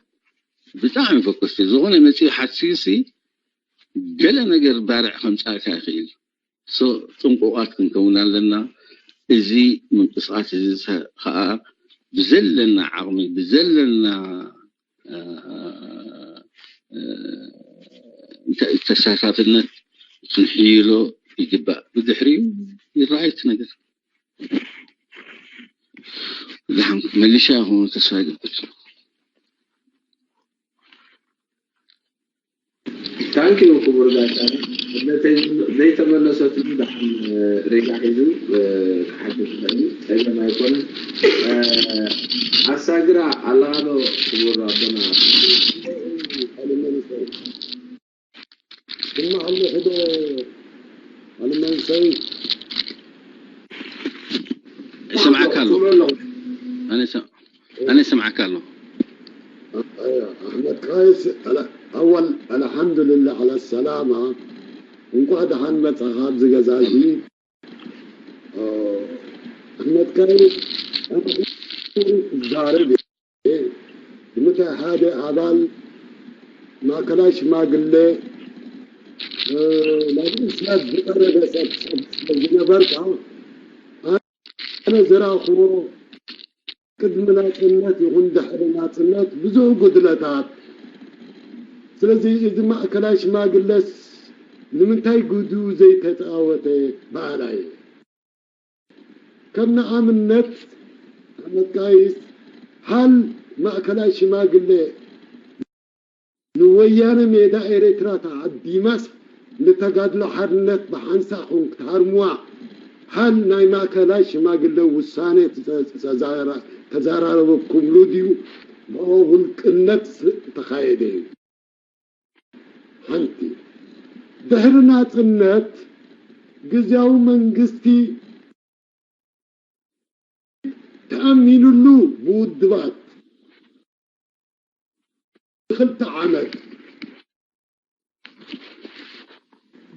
ብጣዕሚ ፈኮስቲ ዝኾነ መፅኡ ሓሲዩ ሲ ገለ ነገር ባርዕ ከምፃእካ ይኽእል። ሶ ጥንቁቓት ክንከውን ኣለና። እዚ ምንቅስቃስ እዚ ከዓ ብዘለና ዓቕሚ ብዘለና እንታይ ተሳታፍነት ክንሕይሎ ይግባእ። ብድሕሪኡ ይረኣይ እቲ ነገር። ደሓን መሊሻ ይኹን ተስፋ ይገብር። ታንኪዩ ክቡር ጋሻ እነተይ ዘይተመለሰትሉ ደሓን ሬጋ ሒዙ ክሓትት ይኽእል እዩ ጸገም ኣይኮነን ኣሳግራ ኣለኻዶ ክቡር ኣቦና ድማ ኣለኹ ዶ ኣለመንሰይ ይሰምዓካ ኣሎ ኣነ ይሰምዓካ ኣሎ ኣሕመድ ካይስ ኣወል ኣልሓምዱልላህ ዓላ ሰላማ እንኳዕ ደሓን መጻኻ ኣብዚ ገዛ እዚ ኣሕመድ ካይስ ክዛረብ ብምታይ ሓደ ኣባል ማእከላይ ሽማግለ ናይ ሰብ ዝቀረበ ሰብ ዝነበርካ ኣነ ዝረኣኽዎ ቅድሚ ናጽነት ይኹን ድሕሪ ናጽነት ብዙሕ ጉድለታት። ስለዚ እዚ ማእከላይ ሽማግለስ ንምንታይ ግዱ ዘይተጻወተ በሃላይ እየ። ከም ንኣብነት መቃይስ፣ ሃል ማእከላይ ሽማግለ ንወያነ ሜዳ ኤርትራ ተዓዲማስ ንተጋድሎ ሓርነት ብሓንሳእ ኹን ክትሃርምዋ፣ ሃል ናይ ማእከላይ ሽማግለ ውሳነ ተዘራረበኩምሉ ድዩ? ብውልቅነት ዝተኻየደ እዩ። ሓንቲ፣ ድሕሪ ናጽነት ግዝያዊ መንግስቲ ተኣሚኑሉ ብውድባት ክልተ ዓመት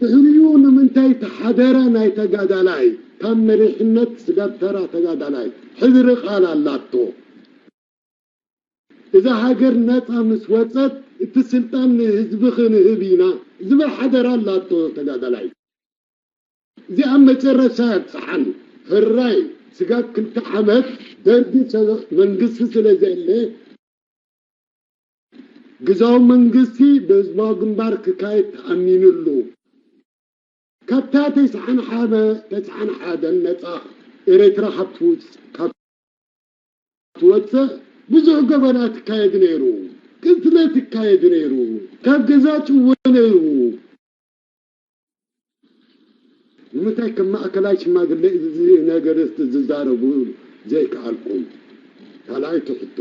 ድሕሪኡ ንምንታይ ተሓደራ ናይ ተጋዳላይ ካብ መሪሕነት ስጋብ ተራ ተጋዳላይ ሕድሪ ቃል ኣላቶ። እዛ ሃገር ነጻ ምስ ወጸት እቲ ስልጣን ንህዝቢ ክንህብ ኢና ዝብል ሓደራ ኣላቶ ተጋዳላይ። እዚኣ መጨረሻ ኣብጽሓን። ሕራይ ስጋብ ክልተ ዓመት ደርጊ ሰ-፣ መንግስቲ ስለ ዘለ ግዛዊ መንግስቲ ብህዝባዊ ግንባር ክካየድ ተኣሚኑሉ። ካብታ ተስዓን ሓደ፣ ተስዓን ሓደን ነጻ ኤርትራ ካብ ትውጽ-፣ ካብ ትወጽእ ብዙሕ ገበናት ይካየድ ነይሩ። ቅትለት ይካየድ ነይሩ። ካብ ገዛ ጭወ ነይሩ። ንምንታይ ከም ማእከላይ ሽማግለ እዚ ነገር እዚ ዝዛረቡ ዘይከኣልኩም? ካልኣይቲ ሕቶ።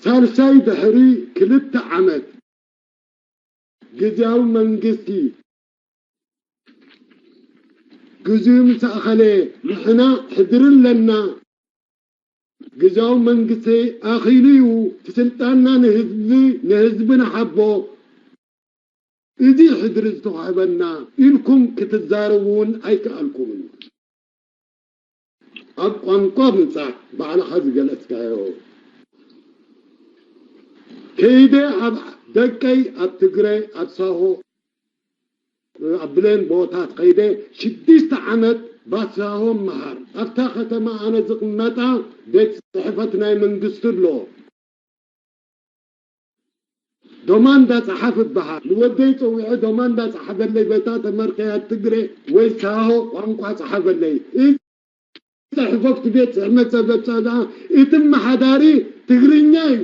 ሳልሳይ ድሕሪ ክልተ ዓመት ግዝያዊ መንግስቲ ግዜኡ ምስ ኣኸለ ንሕና ሕድሪ ኣለና፣ ግዝያዊ መንግስቲ ኣኺሉ እዩ፣ እቲ ስልጣንና ንህዝቢ፣ ንህዝቢ ንሃቦ፣ እዚ ሕድሪ ዝተዋህበና ኢልኩም ክትዛረቡ እውን ኣይከኣልኩምን። ኣብ ቋንቋ ምጻእ ባዕልኻ ዝገለጽካዮ ከይደ ኣብ ደቀይ ኣብ ትግረ ኣብ ሳሆ ኣብ ብሌን ቦታት ከይደ ሽዱሽተ ዓመት ባሳሆ መሃር ኣብታ ከተማ ኣነ ዝቕመጣ ቤት ጽሕፈት ናይ መንግስቲ ኣሎ። ዶማንዳ ጸሓፍ እበሃል። ንወደይ ጸዊዐ ዶማንዳ ጸሓፈለይ በታ ተመርከያ ትግረ ወይ ሳሆ ቋንቋ ጸሓፈለይ። እዚ ጽሕፈት ቤት ጽሕፈት ጸበብ ጸዳ እቲ መሓዳሪ ትግርኛ እዩ።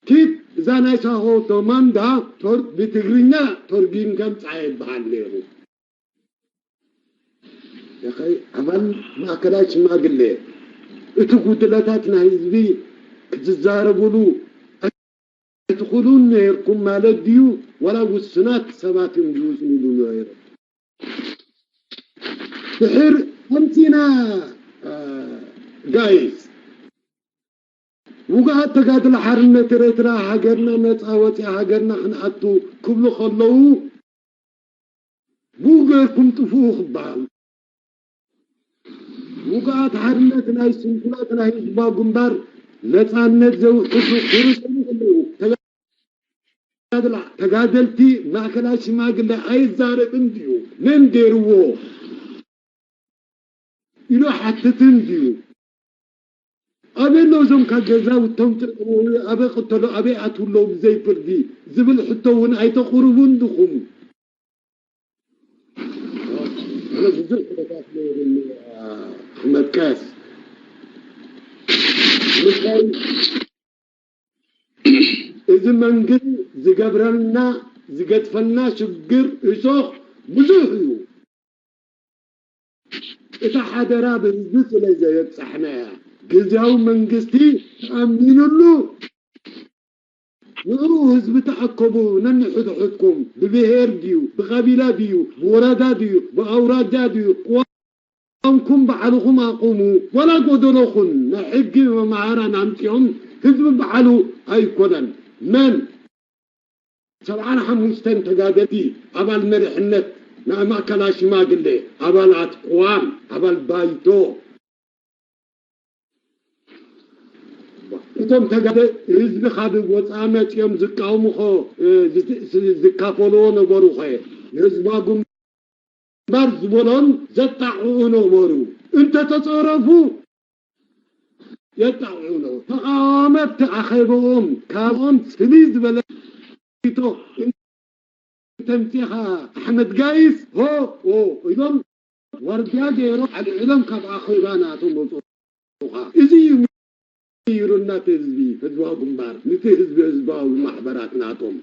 ኪድ እዛ ናይ ሳሆ ዶማንዳ ቶር-፣ ብትግርኛ ቶርጊም ከምጻ ይበሃል ነይሩ። የኸይ ኣባል ማእከላይ ሽማግሌ እቲ ጉድለታት ናይ ህዝቢ ክትዛረብሉ ኣይትኽእሉን ነይርኩም ማለት ድዩ? ዋላ ውሱናት ሰባት እዮም ዝውስኑሉ ነይሮም። ድሕር ከምሲና፣ አ፣ ጋይስ፣ ውግኣት ተጋድሎ ሓርነት ኤርትራ ሃገርና ነጻ ወጺኣ ሃገርና ክንኣቱ ክብሉ ከለዉ ብኡ ገይርኩም ጥፍኡ ክበሃል። ውግኣት ሓርነት ናይ ስንኩላት ናይ ህዝባዊ ግንባር ነጻነት ዘውሕሱ ክርሰኑ ከለዉ ተጋድላ-፣ ተጋደልቲ ማእከላይ ሽማግለ ኣይዛረብን ድዩ? መን ገይርዎ? ኢሉ ሓትትን ድዩ? ኣበይ ኣለዉ እዞም ካብ ገዛውቶም ጥርቅርቡ፣ ኣበይ ቅተሎ፣ ኣበይ ኣትዉ ኣለዉ ብዘይ ፍርዲ ዝብል ሕቶ እውን ኣይተቕርቡን ድኹም? ኣነ ብዙሕ ሕቶታት ነይሩኒ፣ ኣሕመድ ቀስ። ምንታይ እዚ መንግስቲ ዝገብረልና፣ ዝገድፈልና ሽግር እሾኽ ብዙሕ እዩ። እታ ሓደራ ብህዝቢ ስለ ዘየብጻሕናያ፣ ግዝያዊ መንግስቲ ተኣሚኑሉ ንዕኡ ህዝቢ ተኣከቡ፣ ነንሕድሕድኩም ብብሄር ድዩ፣ ብቐቢላ ድዩ፣ ብወረዳ ድዩ፣ ብኣውራጃ ድዩ፣ ቅዋምኩም ባዕልኹም ኣቑሙ፣ ዋላ ጎደሎ ኹን፣ ናይ ሕጊ መማህራን ኣምጺኦም፣ ህዝቢ ባዕሉ ኣይኮነን። መን? ሰብዓን ሓሙሽተን ተጋደልቲ፣ ኣባል መሪሕነት፣ ናይ ማእከላይ ሽማግሌ፣ ኣባላት ቅዋም፣ ኣባል ባይቶ። እቶም ተጋደ-፣ ህዝቢ ካብ ወጻኢ መጺኦም ዝቃወሙ ኸ፣ እ፣ ዝ-፣ ዝ-፣ ዝካፈልዎ ነበሩ ኸ? ንህዝባዊ ግንባር ዝበሎም ዘጣቕዑ ነበሩ። እንተተጸረፉ፣ የጣቕዑ ኣለዉ። ተቓወመቲ ኣኼባኦም ካብኦም ፍልይ ዝበለ ቶ እንተምፂኻ ኣሕመድ ጋይስ ሆ ሆ ኢሎም ዋርድያ ገይሮም ኣልዒሎም ካብ ኣኼባ ናቶም ወፁኻ። እዚ እዩ ምይሩና እቲ ህዝቢ ህዝባዊ ግንባር፣ ንቲ ህዝቢ ህዝባዊ ማሕበራት ናቶም።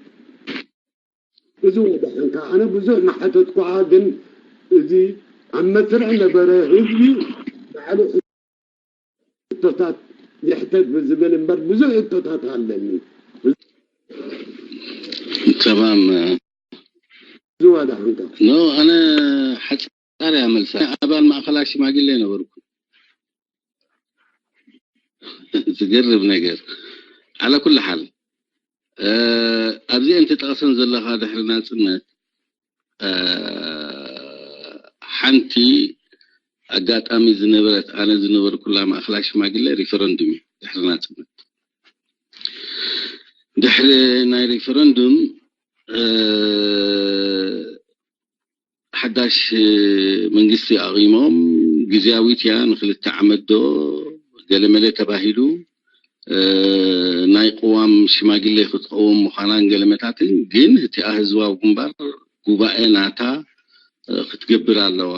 እዚ ወደሓንካ ኣነ ብዙሕ መሓተት ኳዓ፣ ግን እዚ ኣብ መስርዕ ነበረ ህዝቢ ባዕሉ ሕቶታት ይሕተት ብዝብል እምበር ብዙሕ ሕቶታት ኣለኒ። ተማም እዚ ወደሓንካ ኖ ኣነ ሓፃር እያ መልሳ። ኣባል ማእኸላ ሽማግሌ ነበርኩ። ዝገርም ነገር። ዓላ ኩሉ ሓል ኣብዚ እንቲ ጠቕሰን ዘለኻ ድሕሪ ናፅነት ሓንቲ ኣጋጣሚ ዝነበረት ኣነ ዝነበርኩላ ማእኸላ ሽማግሌ ሪፈረንዱም እዩ። ድሕሪ ናፅነት ድሕሪ ናይ ሪፈረንዱም ሓዳሽ መንግስቲ ኣቒሞም ግዝያዊት እያ ንክልተ ዓመት ዶ ገለመለ ተባሂሉ ናይ ቅዋም ሽማግሌ ክትቀውም ምዃናን ገለመታትን፣ ግን እቲኣ ህዝባዊ ግንባር ጉባኤ ናታ ክትገብር ኣለዋ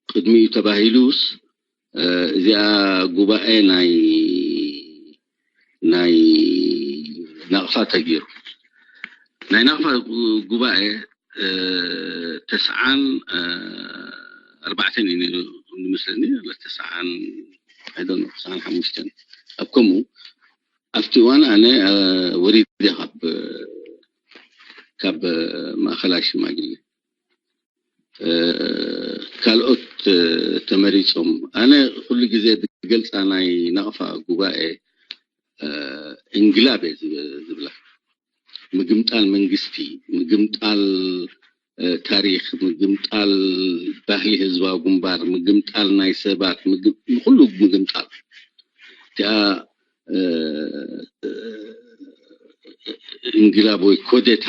ቅድሚኡ ተባሂሉስ እዚኣ ጉባኤ ናይ ናይ ናቕፋ ተገይሩ። ናይ ናቕፋ ጉባኤ ተስዓን ኣርባዕተን እዩ ነይሩ ዝመስለኒ፣ ተስዓን ኣይደን ተስዓን ሓሙሽተን ኣብ ከምኡ ኣብቲ እዋን ኣነ ወሪደ ካብ ካብ ማእኸላይ ሽማግሌ ካልኦት ተመሪፆም። ኣነ ኩሉ ግዜ ዝገልፃ ናይ ናቕፋ ጉባኤ እንግላብ እየ ዝብላ። ምግምጣል መንግስቲ፣ ምግምጣል ታሪክ፣ ምግምጣል ባህሊ ህዝባዊ ግንባር፣ ምግምጣል ናይ ሰባት፣ ንኩሉ ምግምጣል። እቲኣ እንግላብ ወይ ኮደታ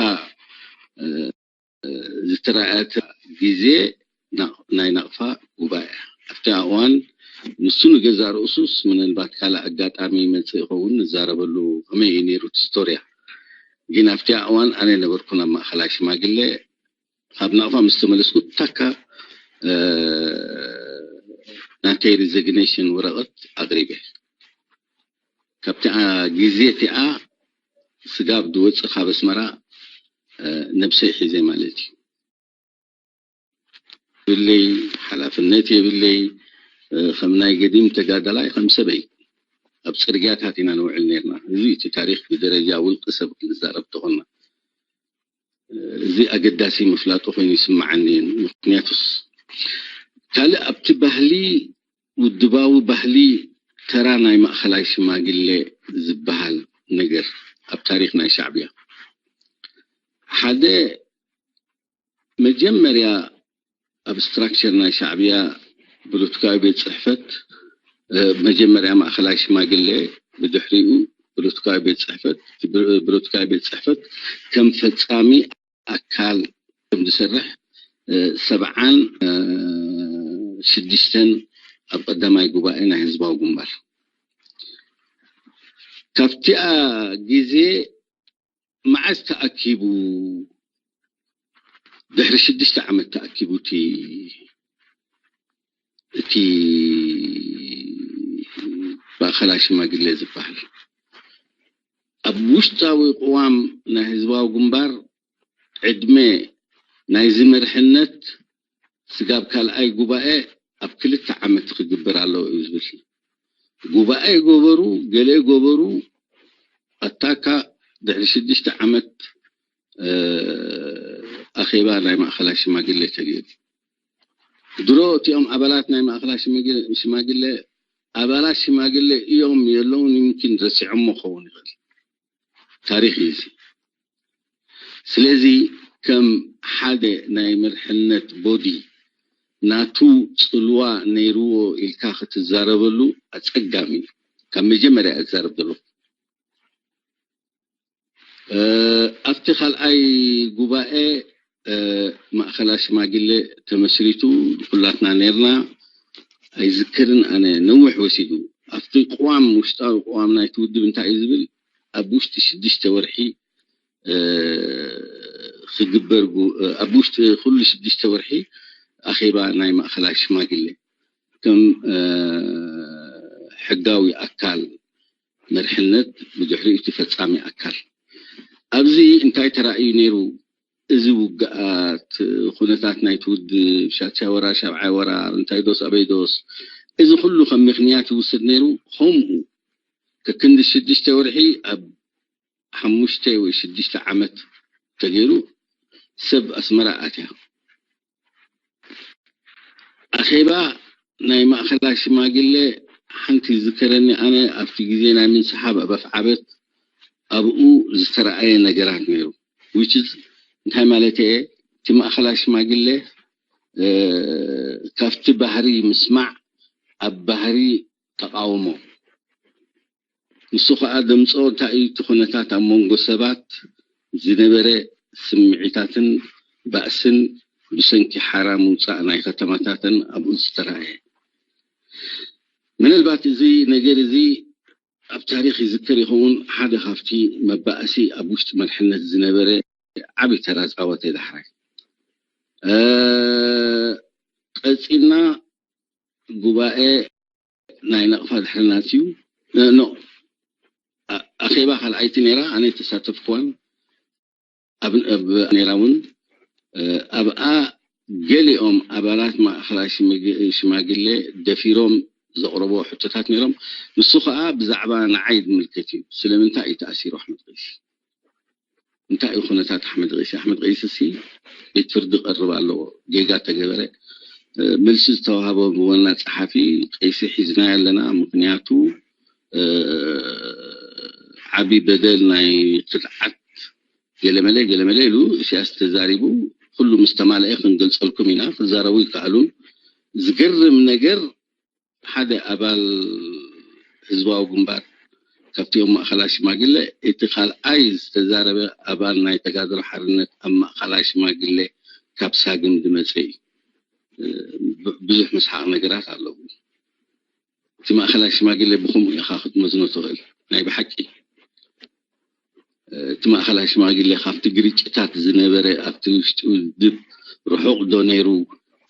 ዝተረኣየት ግዜ ናይ ናቕፋ ጉባኤ ኣብቲ እዋን ንሱ ንገዛ ርእሱስ ምናልባት ካልእ ኣጋጣሚ ይመፅእ ይኸውን ንዛረበሉ ከመይ እዩ ነይሩ እቲ ስቶርያ። ግን ኣብቲ እዋን ኣነ ነበርኩ ናብ ማእኸላይ ሽማግሌ። ካብ ናቕፋ ምስ ተመለስኩ ታካ ናተይ ሪዘግኔሽን ወረቐት ኣቕሪበ። ካብቲ ግዜ እቲኣ ስጋብ ዝወፅእ ካብ ኣስመራ ነብሰይ ሒዘ ማለት እዩ። የብለይ፣ ሓላፍነት የብለይ። ከም ናይ ገዲም ተጋዳላይ ከም ሰበይ ኣብ ፅርግያታት ኢና ንውዕል ነርና። እዚ እቲ ታሪክ ብደረጃ ውልቂ ሰብ ክንዛረብ ተኾና እዚ ኣገዳሲ ምፍላጡ ኮይኑ ይስምዓኒ። ምክንያቱስ ካልእ ኣብቲ ባህሊ ውድባዊ ባህሊ ተራ ናይ ማእኸላይ ሽማግሌ ዝበሃል ነገር ኣብ ታሪክ ናይ ሻዕብያ ሓደ መጀመርያ ኣብ ስትራክቸር ናይ ሻዕብያ ፖለቲካዊ ቤት ፅሕፈት መጀመርያ ማእኸላይ ሽማግሌ ብድሕሪኡ ፖለቲካዊ ቤት ፅሕፈት ፖለቲካዊ ቤት ፅሕፈት ከም ፈፃሚ ኣካል ከም ዝሰርሕ ሰብዓን ሽዱሽተን ኣብ ቀዳማይ ጉባኤ ናይ ህዝባዊ ግንባር ካብቲኣ ግዜ መዓዝ ተኣኪቡ ድሕሪ ሽዱሽተ ዓመት ተኣኪቡ እቲ እቲ ማእኸላ ሽማግሌ ዝበሃል ኣብ ውሽጣዊ ቅዋም ናይ ህዝባዊ ግንባር ዕድመ ናይዚ መርሕነት ስጋብ ካልኣይ ጉባኤ ኣብ ክልተ ዓመት ክግበር ኣለዎ እዩ ዝብል ጉባኤ ገበሩ ገለ ገበሩ ኣታካ ድሕሪ ሽዱሽተ ዓመት ኣኼባ ናይ ማእኸላ ሽማግሌ ተገይሩ ድሮ እቲኦም ኣባላት ናይ ማእኸላ ሽማግሌ ኣባላት ሽማግሌ እዮም የለውን ይምኪን ረሲዖሞ ክኸውን ይኽእል ታሪክ እዩ እዚ ስለዚ ከም ሓደ ናይ መርሕነት ቦዲ ናቱ ፅልዋ ነይርዎ ኢልካ ክትዛረበሉ ኣፀጋሚ እዩ ካብ መጀመርያ እዛረብ ዘለኹ ኣብቲ ካልኣይ ጉባኤ ማእኸላ ሽማግሌ ተመስሪቱ ኩላትና ነርና ኣይዝክርን ኣነ ነዊሕ ወሲዱ ኣብቲ ቅዋም፣ ውሽጣዊ ቅዋም ናይቲ ውድብ እንታይ እዩ ዝብል? ኣብ ውሽጢ ሽዱሽተ ወርሒ ክግበር፣ ኣብ ውሽጢ ኩሉ ሽዱሽተ ወርሒ ኣኼባ ናይ ማእኸላይ ሽማግሌ ከም ሕጋዊ ኣካል መርሕነት፣ ብድሕሪኡ እቲ ፈፃሚ ኣካል። ኣብዚ እንታይ ተራእዩ ነይሩ? እዚ ውግኣት፣ ኩነታት ናይቲ ውድብ፣ ሻቻ ወራር፣ ሻብዓይ ወራር፣ እንታይ ዶስ ኣበይ ዶስ፣ እዚ ኩሉ ከም ምኽንያት ይውሰድ ነይሩ። ከምኡ ከክንዲ ሽዱሽተ ወርሒ ኣብ ሓሙሽተ ወይ ሽዱሽተ ዓመት ተገይሩ ሰብ ኣስመራ ኣትያ። ኣኼባ ናይ ማእኸላይ ሽማግሌ ሓንቲ ዝከረኒ፣ ኣነ ኣብቲ ግዜ ናይ ምንስሓብ ኣብ ኣፍዓበት ኣብኡ ዝተረኣየ ነገራት ነይሩ። Which is እንታይ ማለት እየ? እቲ ማእኸላይ ሽማግሌ ካብቲ ባህሪ ምስማዕ ኣብ ባህሪ ተቃውሞ። ንሱ ከዓ ደምፅኦ እንታይ እዩ? እቲ ኩነታት ኣብ መንጎ ሰባት ዝነበረ ስምዒታትን ባእስን ብሰንኪ ሓራ ምውፃእ ናይ ከተማታትን ኣብኡ ዝተረኣየ። ምናልባት እዚ ነገር እዚ ኣብ ታሪክ ይዝከር ይኸውን። ሓደ ካብቲ መባእሲ ኣብ ውሽጢ መርሕነት ዝነበረ ዓብዪ ተራ ፃወተ ዳሕራይ ቀፂልና ጉባኤ ናይ ናቕፋ ድሕሪ ናትዩ ኖ ኣኼባ ካልኣይቲ ነይራ። ኣነ ተሳተፍኩዋን ኣብ ነይራ እውን ኣብኣ ገሊኦም ኣባላት ማእኸላይ ሽማግሌ ደፊሮም ዘቕረቦ ሕቶታት ነይሮም። ንሱ ከዓ ብዛዕባ ንዓይ ዝምልከት እዩ። ስለምንታይ እዩ ተኣሲሩ ኣሕመድ ቀይሲ? እንታይ እዩ ኩነታት ኣሕመድ ቀይሲ? ኣሕመድ ቀይሲ ሲ ቤት ፍርዲ ቀርብ ኣለዎ። ጌጋ ተገበረ። መልሲ ዝተዋህቦ ብዋና ጸሓፊ ቀይሲ ሒዝና ኣለና፣ ምክንያቱ ዓቢ በደል ናይ ክድዓት ገለመለ ገለመለ ኢሉ ኢሳያስ ተዛሪቡ። ኩሉ ምስ ተማለአ ክንገልጸልኩም ኢና፣ ክዛረቡ ይከኣሉን። ዝገርም ነገር ሓደ ኣባል ህዝባዊ ግንባር ካብቲኦም ማእኸላ ሽማግለ እቲ ካልኣይ ዝተዛረበ ኣባል ናይ ተጋድሎ ሓርነት ኣብ ማእኸላ ሽማግለ ካብ ሳግም ዝመፀ እዩ። ብዙሕ መስሓቕ ነገራት ኣለዉ። እቲ ማእኸላይ ሽማግሌ ብኸምኡ ኢኻ ክትመዝኖ ትኽእል። ናይ ብሓቂ እቲ ማእኸላይ ሽማግሌ ካብቲ ግርጭታት ዝነበረ ኣብቲ ውሽጢ ውድብ ርሑቕ ዶ ነይሩ?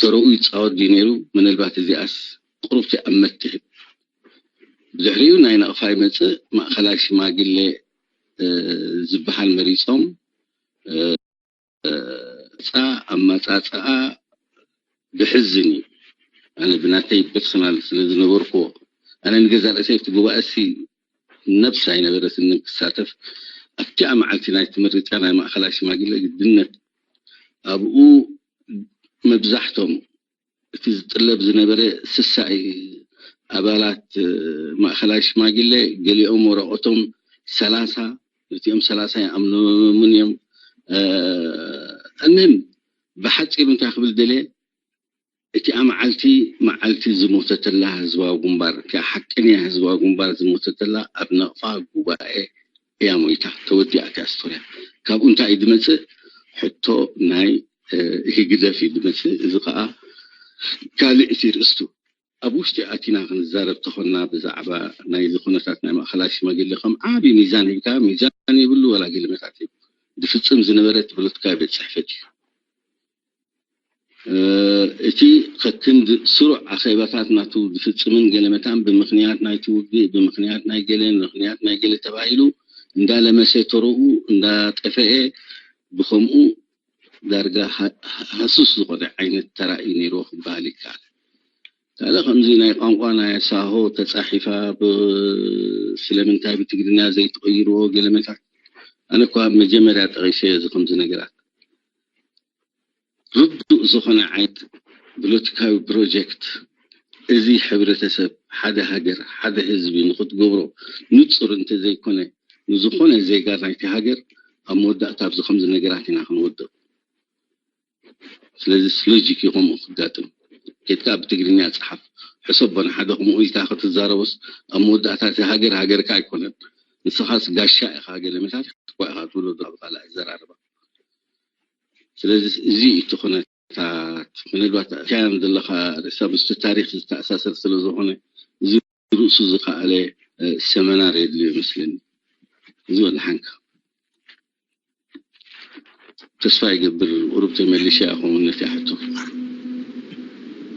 ተረኡ ይፃወት ድዩ ነይሩ? ምናልባት እዚኣስ ቁሩብቲ ኣመት ትህብ። ብድሕሪኡ ናይ ናቕፋ ይመፅእ። ማእኸላይ ሽማግሌ ዝበሃል መሪፆም። ፃ ኣመፃፅኣ ብሕዝን እዩ። ኣነ ብናተይ ፐርሰናል ስለ ዝነበርኩዎ፣ ኣነ ንገዛ ርእሰይ እቲ ጉባኤ ሲ ነብስ ኣይነበረትንን ክሳተፍ። ኣብቲኣ መዓልቲ ናይ ትምርጫ ናይ ማእኸላይ ሽማግሌ ግድነት ኣብኡ መብዛሕቶም እቲ ዝጥለብ ዝነበረ ስሳ ኣባላት ማእኸላይ ሽማግሌ፣ ገሊኦም ወረቐቶም ሰላሳ፣ እቲኦም ሰላሳ ይኣምኖምን እዮም። እንም ብሓፂሩ እንታይ ክብል ደልየ፣ እቲኣ መዓልቲ መዓልቲ ዝሞተተላ ህዝባዊ ግንባር፣ እቲኣ ሓቀኛ ህዝባዊ ግንባር ዝሞተተላ ኣብ ናቕፋ ጉባኤ እያ ሞይታ፣ ተወዲኣ እቲኣ ስቶርያ። ካብኡ እንታይ እዩ ዝመፅእ? ሕቶ ናይ ህግደፍ እዩ ዝመፅእ። እዚ ከዓ ካልእ እቲ ርእስቱ ኣብ ውሽጢ ኣቲና ክንዛረብ ተኾንና ብዛዕባ ናይ ዝኾነታት ናይ ማእኸላይ ሽማግሌ ከም ዓብዪ ሚዛን ሂብካ፣ ሚዛን የብሉ ወላ ገለመታት እዩ። ዝፍፅም ዝነበረ እቲ ፖለቲካዊ ቤት ፅሕፈት እዩ። እቲ ከክንድ ስሩዕ ኣኼባታት ናቱ ዝፍፅምን ገለመታን ብምኽንያት ናይቲ ውግእ፣ ብምኽንያት ናይ ገለ፣ ምኽንያት ናይ ገለ ተባሂሉ እንዳለመሰ ተረኡ እንዳጠፈኤ ብኸምኡ ዳርጋ ሃሱስ ዝኾነ ዓይነት ተራ እዩ ነይርዎ ክበሃል ይከኣል። ካልእ ከምዚ ናይ ቋንቋ ናይ ሳሆ ተፃሒፋ ስለምንታይ ብትግርኛ ዘይትቕይርዎ ገለመታት። ኣነ እኳ መጀመርያ ጠቒሰ እዚ ከምዚ ነገራት ርዱእ ዝኾነ ዓይነት ፖለቲካዊ ፕሮጀክት እዚ ሕብረተሰብ ሓደ ሃገር ሓደ ህዝቢ ንክትገብሮ ንፁር እንተዘይኮነ ንዝኾነ ዜጋ ናይቲ ሃገር ኣብ መወዳእታ ኣብዚ ከምዚ ነገራት ኢና ክንወድቕ። ስለዚ ሎጂክ እዩ ከምኡ ክጋጥም። ኬድካ ብትግርኛ ፀሓፍ ሕሰቦ ንሓደ ከምኡ ኢልካ ክትዛረቦስ ኣብ መወዳእታ እቲ ሃገር ሃገርካ ኣይኮነን። ንስኻስ ጋሻ ኢኻ ገለመታት እኳ ኢኻ ትብሎ ዶ ኣብ ካልእ ኣዘራርባ። ስለዚ እዚ እቲ ኩነታት ምናልባት ኣትያም ዘለኻ ርእሳ ምስቲ ታሪክ ዝተኣሳሰር ስለ ዝኾነ እዚ ርእሱ ዝኸኣለ ሰመናር የድልዮ ይመስለኒ። እዚ ወላ ሓንካ ተስፋ ይገብር ቁሩብ ተመሊሸ እያ ክኸውን ነቲ ሕቶ።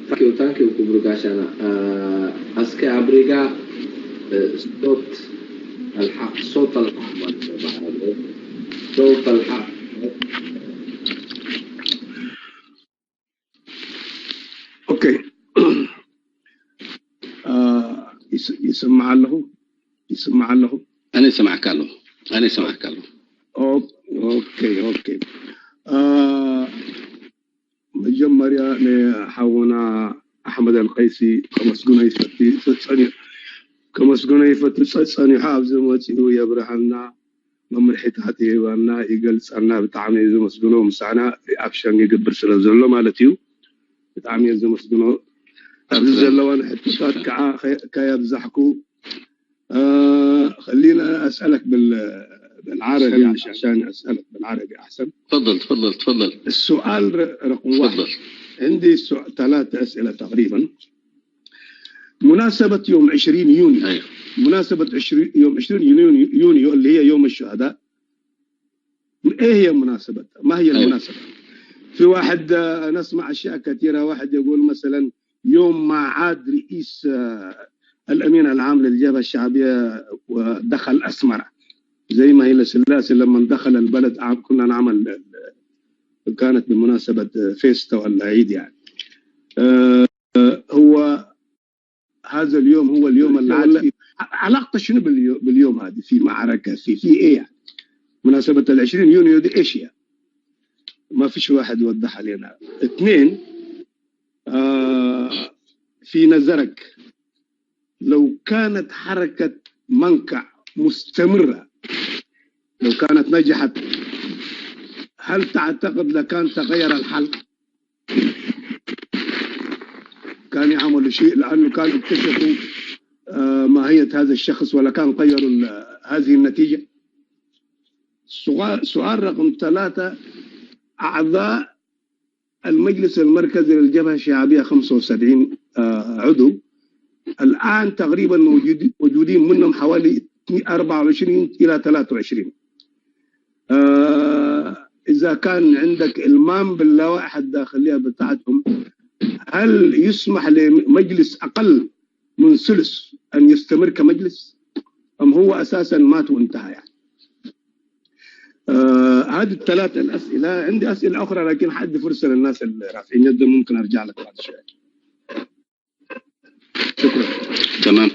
ታንኪዩ ታንኪዩ ክቡር ጋሻና። ኣስከ ኣብሪጋ ሶት ኣልሓቅ ሶት ኣልሓቅ ማለት ነው ብዓረቢ ሶት ኣልሓቅ። ኦኬ ይስማዕ ኣለኹ ይስማዕ ኣለኹ። ኣነ ይሰማዕካ ኣለኹ ኣነ ይሰማዕካ ኣለኹ። ኦኬ ኦኬ። መጀመርያ ንሓውና ኣሕመድ ኣልቀይሲ ከመስግኖ ይፈቲ ጸጸኒ ከመስግኖ ይፈቲ ጸጸኒሑ ኣብዚ መጺኡ የብርሃልና መምርሒታት ይህበና ይገልጸና ብጣዕሚ እዩ ዘመስግኖ ምሳና ሪኣክሽን ይገብር ስለ ዘሎ ማለት እዩ። ብጣዕሚ እየ ዘመስግኖ ኣብዚ ዘለዋ ንሕቶታት ከዓ ከየብዛሕኩ خلينا أسألك بال بالعربي عشان أسألك بالعربي أحسن. تفضل تفضل تفضل. السؤال رقم واحد. عندي ثلاثة أسئلة تقريبا. مناسبة يوم عشرين يونيو. أيوة. مناسبة عشرين يوم عشرين يونيو اللي هي يوم الشهداء. ايه هي مناسبة؟ ما هي أيوة. المناسبة؟ في واحد نسمع اشياء كثيرة، واحد يقول مثلا يوم ما عاد رئيس الامين العام للجبهة الشعبية ودخل اسمرة زي ما هي سلاسي لما دخل البلد كنا نعمل كانت بمناسبة فيستا ولا عيد يعني. هو هذا اليوم هو اليوم اللي عاد فيه علاقته شنو باليوم هذه في معركة في في ايه يعني؟ مناسبة ال عشرين يونيو دي ايش يعني؟ ما فيش واحد وضح علينا. اثنين آه في نظرك لو كانت حركة منكع مستمرة لو كانت نجحت هل تعتقد لكان تغير الحال؟ كان يعملوا شيء لأنه كان اكتشفوا ماهية هذا الشخص ولا كان غيروا هذه النتيجة. سؤال رقم ثلاثة، أعضاء المجلس المركزي للجبهة الشعبية خمسة وسبعين عضو الآن تقريبا موجودين منهم حوالي أربعة وعشرين إلى ثلاثة وعشرين. إذا كان عندك إلمام باللوائح الداخلية بتاعتهم، هل يسمح لمجلس أقل من ثلث أن يستمر كمجلس؟ أم هو أساسا مات وانتهى يعني؟ آه هذه الثلاث الأسئلة. عندي أسئلة أخرى لكن حأدي فرصة للناس اللي رافعين يدهم، ممكن أرجع لك بعد شوية. شكرا. تمام.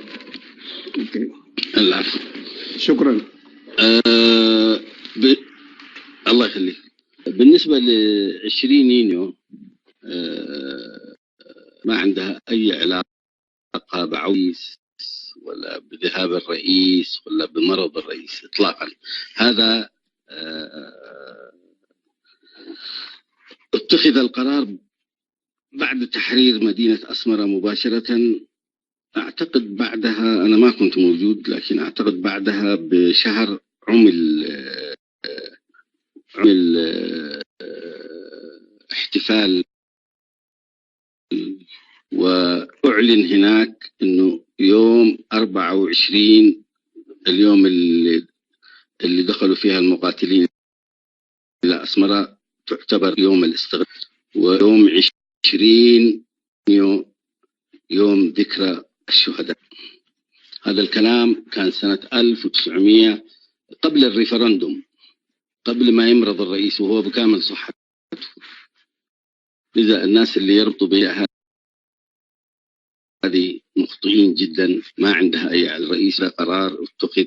أوكي. العفو. شكرا. أه ب... الله يخليك. بالنسبة ل عشرين يونيو أه ما عندها أي علاقة بعويس ولا بذهاب الرئيس ولا بمرض الرئيس إطلاقا. هذا أه اتخذ القرار بعد تحرير مدينة أسمرة مباشرة. أعتقد بعدها، أنا ما كنت موجود، لكن أعتقد بعدها بشهر عمل عمل احتفال، وأعلن هناك إنه يوم أربعة وعشرين، اليوم اللي اللي دخلوا فيها المقاتلين إلى أسمرة تعتبر يوم الاستغلال، ويوم عشرين يوم، يوم ذكرى الشهداء. هذا الكلام كان سنة ألف وتسعمية، قبل الريفرندوم، قبل ما يمرض الرئيس وهو بكامل صحته. لذا الناس اللي يربطوا بها هذه مخطئين جدا، ما عندها أي، الرئيس له قرار اتخذ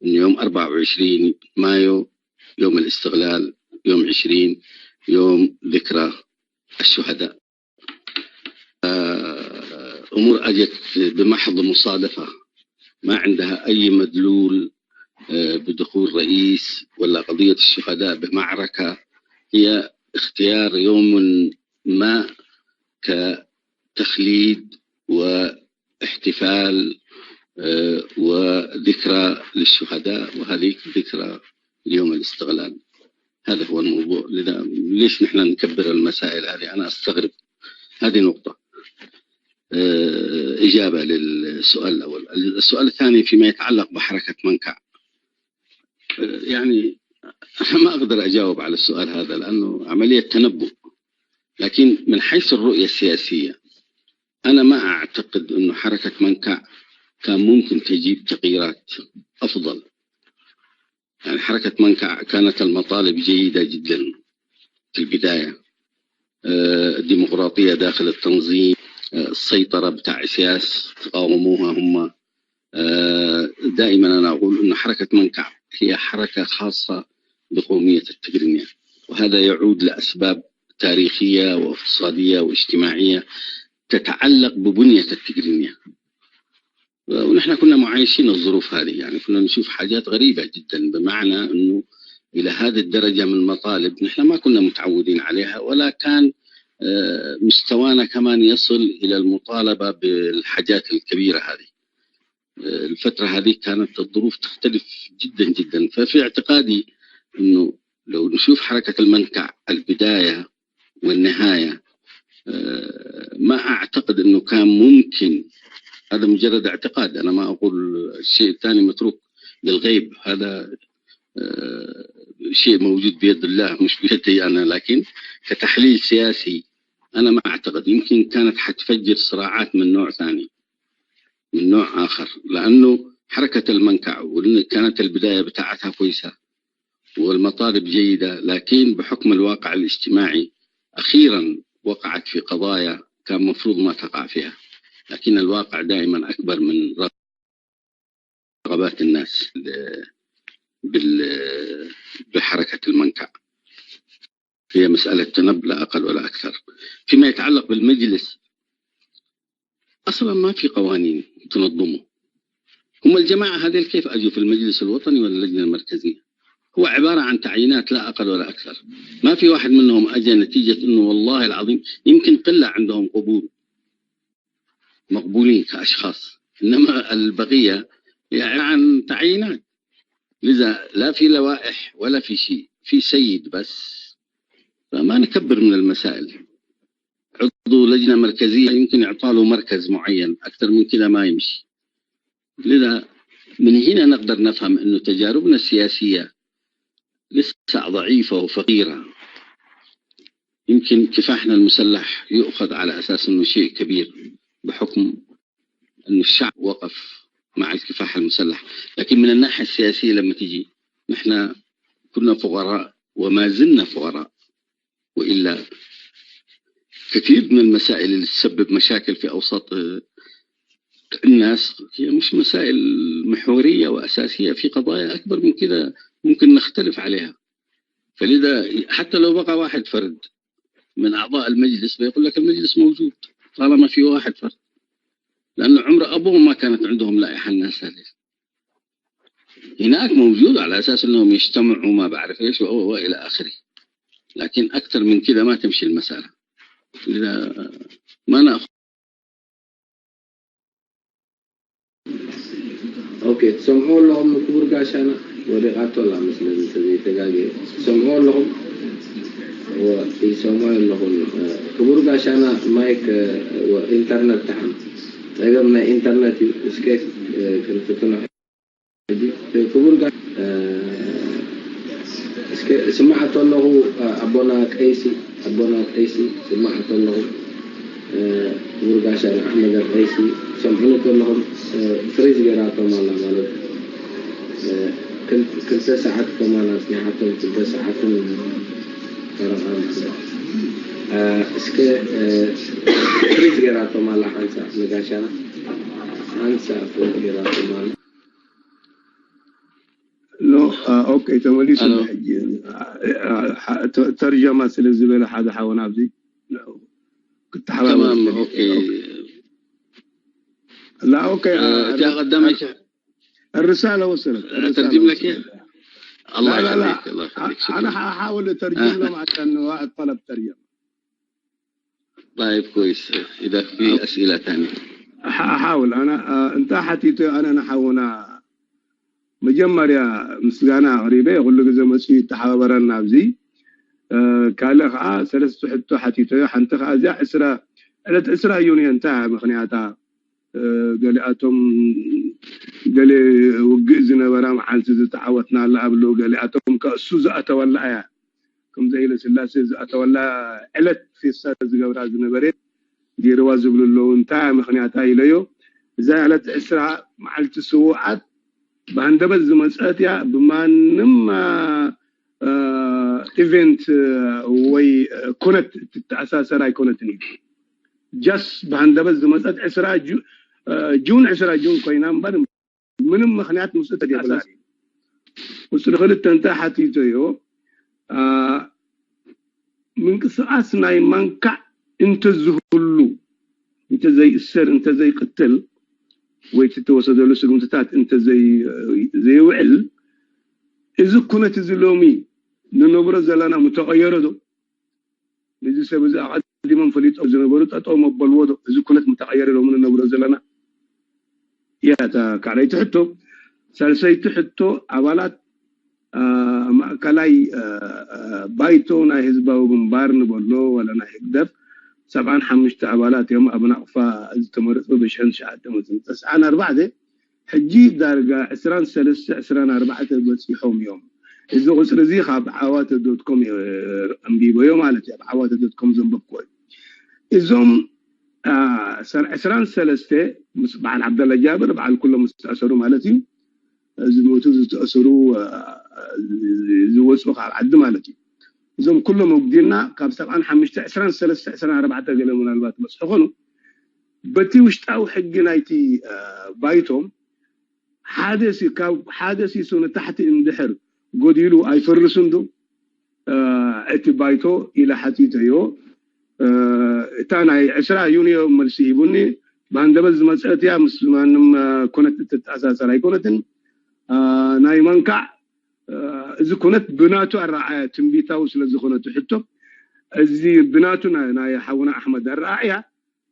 إن يوم أربعة وعشرين مايو يوم الاستغلال، يوم عشرين يوم ذكرى الشهداء. أمور أجت بمحض مصادفة، ما عندها أي مدلول بدخول رئيس ولا قضية الشهداء بمعركة. هي اختيار يوم ما كتخليد واحتفال وذكرى للشهداء، وهذه ذكرى اليوم الاستغلال. هذا هو الموضوع. لذا ليش نحن نكبر المسائل هذه؟ أنا أستغرب. هذه نقطة. إجابة للسؤال الأول. السؤال الثاني فيما يتعلق بحركة منكع، يعني أنا ما أقدر أجاوب على السؤال هذا لأنه عملية تنبؤ، لكن من حيث الرؤية السياسية أنا ما أعتقد أنه حركة منكع كان ممكن تجيب تغييرات أفضل. يعني حركة منكع كانت المطالب جيدة جدا في البداية، آه، الديمقراطية داخل التنظيم، آه، السيطرة بتاع إسياس تقاوموها هم. آه، دائما أنا أقول أن حركة منكع هي حركة خاصة بقومية التجرينية، وهذا يعود لأسباب تاريخية واقتصادية واجتماعية تتعلق ببنية التجرينية. ونحن كنا معايشين الظروف هذه، يعني كنا نشوف حاجات غريبة جدا، بمعنى أنه إلى هذه الدرجة من مطالب نحن ما كنا متعودين عليها، ولا كان آه، مستوانا كمان يصل إلى المطالبة بالحاجات الكبيرة هذه. آه، الفترة هذه كانت الظروف تختلف جدا جدا، ففي اعتقادي أنه لو نشوف حركة المنكع البداية والنهاية، آه، ما أعتقد أنه كان ممكن، هذا مجرد اعتقاد، أنا ما أقول الشيء الثاني متروك للغيب، هذا آه، شيء موجود بيد الله مش بيدي أنا، لكن كتحليل سياسي أنا ما أعتقد، يمكن كانت حتفجر صراعات من نوع ثاني، من نوع آخر، لأنه حركة المنكع وإن كانت البداية بتاعتها كويسة والمطالب جيدة، لكن بحكم الواقع الاجتماعي أخيرا وقعت في قضايا كان مفروض ما تقع فيها، لكن الواقع دائما أكبر من رغبات الناس بال-، بحركة المنكع. هي مسألة تنب لا أقل ولا أكثر. فيما يتعلق بالمجلس، أصلا ما في قوانين تنظمه. هم الجماعة هذه كيف أجوا في المجلس الوطني ولا اللجنة المركزية؟ هو عبارة عن تعيينات لا أقل ولا أكثر. ما في واحد منهم أجى نتيجة أنه والله العظيم يمكن قلة عندهم قبول، مقبولين كأشخاص، إنما البقية هي عبارة عن تعيينات. لذا لا في لوائح ولا في شيء، في سيد بس، فما نكبر من المسائل. عضو لجنة مركزية يمكن يعطى له مركز معين، أكثر من كده ما يمشي. لذا من هنا نقدر نفهم أنه تجاربنا السياسية لسه ضعيفة وفقيرة. يمكن كفاحنا المسلح يؤخذ على أساس أنه شيء كبير بحكم أن الشعب وقف مع الكفاح المسلح، لكن من الناحية السياسية لما تيجي، نحن كنا فقراء وما زلنا فقراء، وإلا كثير من المسائل اللي تسبب مشاكل في أوساط، آه، الناس هي مش مسائل محورية وأساسية، في قضايا أكبر من كده ممكن نختلف عليها. فلذا حتى لو بقى واحد فرد من أعضاء المجلس بيقول لك المجلس موجود طالما في واحد فرد، لأنه عمر أبوه ما كانت عندهم لائحة الناس هذه. هناك موجود على أساس أنهم يجتمعوا ما بعرف إيش و-، و-، وإلى آخره، لكن أكثر من كده ما تمشي المسألة. لذا ما نأخذ ኦኬ፣ ትሰምዑ ኣለኹም? ንክቡር ጋሻና ወዲቓቶ ኣላ መስለኒ እንተዘይተጋግየ። ትሰምዑ ኣለኹም? እወ፣ ይሰምዑ ኣለኹም። ክቡር ጋሻና ማይክ፣ እወ፣ ኢንተርነት ደሓን ጸገም ናይ ኢንተርነት እዩ። እስከ ክንፍትኖ ሕጂ። ክቡር ጋ-፣ እስከ ስማዓቶ ኣለኹ ኣቦና ቀይሲ፣ ኣቦና ቀይሲ ስማዓቶ ኣለኹ። ክቡር ጋሻ ንኣሕመድ ቀይሲ ሰምዑኒ ከለኹም ፍሪዝ ገይራቶም ኣላ ማለት ክልተ ሰዓት ከማን ኣጽኒሓቶም ክልተ ሰዓትን ፈረቓ ማለት እስከ ፍሪዝ ገይራቶም ኣላ ሓንሳ ንጋሻና ሓንሳ ፍሪዝ ገይራቶም ኣላ ኖ ኦኬ ተመሊሱ ሕጂ ተርጀማ ስለ ዝበለ ሓደ ሓወና ኣብዚ ክተሓባበር لا اوكي እዛ ቀዳመይቲ الرسالة وصلت ترجم لك الله يخليك الله يخليك شكرا أنا حاول أترجم لهم عشان واحد طلب ترجمة طيب كويس إذا في أسئلة ثانية حاول أنا أنت حتيت أنا نحونا መጀመርያ ምስጋና ኣቕሪበ ኩሉ ግዜ መፅኡ ይተሓባበረና ኣብዚ ካልእ ከዓ ሰለስተ ሕቶ ሓቲተዮ ሓንቲ ከዓ እዚኣ ዕስራ ዕለት ዕስራ እዩ ኒአ እንታይ ምክንያታ ገሊኣቶም ገለ ውግእ ዝነበራ መዓልቲ ዝተዓወትናላ ኣብሉ፣ ገሊኣቶም ከእሱ ዝኣተወላ እያ። ከምዚ ኢለ ስላሴ ዝኣተወላ ዕለት ፌስታ ዝገብራ ዝነበረ ገይርዋ ዝብሉ ኣለዉ። እንታይ ምኽንያታ ኢለዮ፣ እዛ ዕለት ዕስራ መዓልቲ ስውኣት ብሃንደበት ዝመፀት እያ። ብማንም ኢቨንት ወይ ኩነት ትተኣሳሰር ኣይኮነትን እዩ። ጃስ ብሃንደበት ዝመፀት ዕስራ ጁን ዕስራ ጁን ኮይና እምበር ምንም ምኽንያት ምስኡ ተደየብላ። ቁፅሪ ክልተ እንተ ሓቲተዮ፣ ምንቅስቃስ ናይ ማንካዕ እንተዝህሉ፣ እንተዘይእሰር እንተዘይቅትል ወይ እቲ ተወሰደሉ ስጉምትታት እንተዘይውዕል፣ እዚ ኩነት እዚ ሎሚ ንነብሮ ዘለና ምተቐየረ ዶ? ነዚ ሰብ እዚ ኣቐዲሞም ፈሊጦም ዝነበሩ ጠጠው መበልዎ ዶ? እዚ ኩነት ምተቐየረ ሎሚ ንነብሮ ዘለና እያ እታ ካልኣይቲ ሕቶ። ሳልሰይቲ ሕቶ፣ ኣባላት ማእከላይ ባይቶ ናይ ህዝባዊ ግንባር ንበሎ ዋላ ናይ ህግደፍ ሰብዓን ሓሙሽተ ኣባላት እዮም ኣብ ናቕፋ ዝተመረፁ ብሽሕን ትሽዓተ መትን ተስዓን ኣርባዕተ። ሕጂ ዳርጋ ዕስራን ሰለስተ ዕስራን ኣርባዕተ በፂሖም እዮም። እዚ ቁፅሪ እዚ ካብ ዓዋተ ዶትኮም ኣንቢበዮ ማለት እዩ። ኣብ ዓዋተ ዶትኮም ዘንበብኩዎ እዩ። እዞም ዕስራን ሰለስተ ምስ በዓል ዓብደላ ጃብር በዓል ኩሎም ዝተኣሰሩ ማለት እዩ። ዝሞቱ ዝተኣሰሩ ዝወፁ ካብ ዓዲ ማለት እዩ። እዞም ኩሎም ወግዲና ካብ ሰብዓን ሓሙሽተ ዕስራን ሰለስተ ዕስራን ኣርባዕተ ገለ ምናልባት በፅሑ ኾኑ። በቲ ውሽጣዊ ሕጊ ናይቲ ባይቶም ሓደ ሲ ካብ ሓደ ሲሶ ንታሕቲ እንድሕር ጎዲሉ ኣይፈርስን ዶ እቲ ባይቶ ኢለ ሓቲተዮ። እታ ናይ ዕስራ ዩንዮ መልሲ ሂቡኒ። ብሃንደበት ዝመፀት እያ፣ ምስ ማንም ኩነት እትተኣሳሰር ኣይኮነትን። ናይ መንካዕ እዚ ኩነት ብናቱ ኣረኣእያ ትንቢታዊ ስለ ዝኾነ እቲ ሕቶ እዚ ብናቱ ናይ ሓውና ኣሕመድ ኣረኣእያ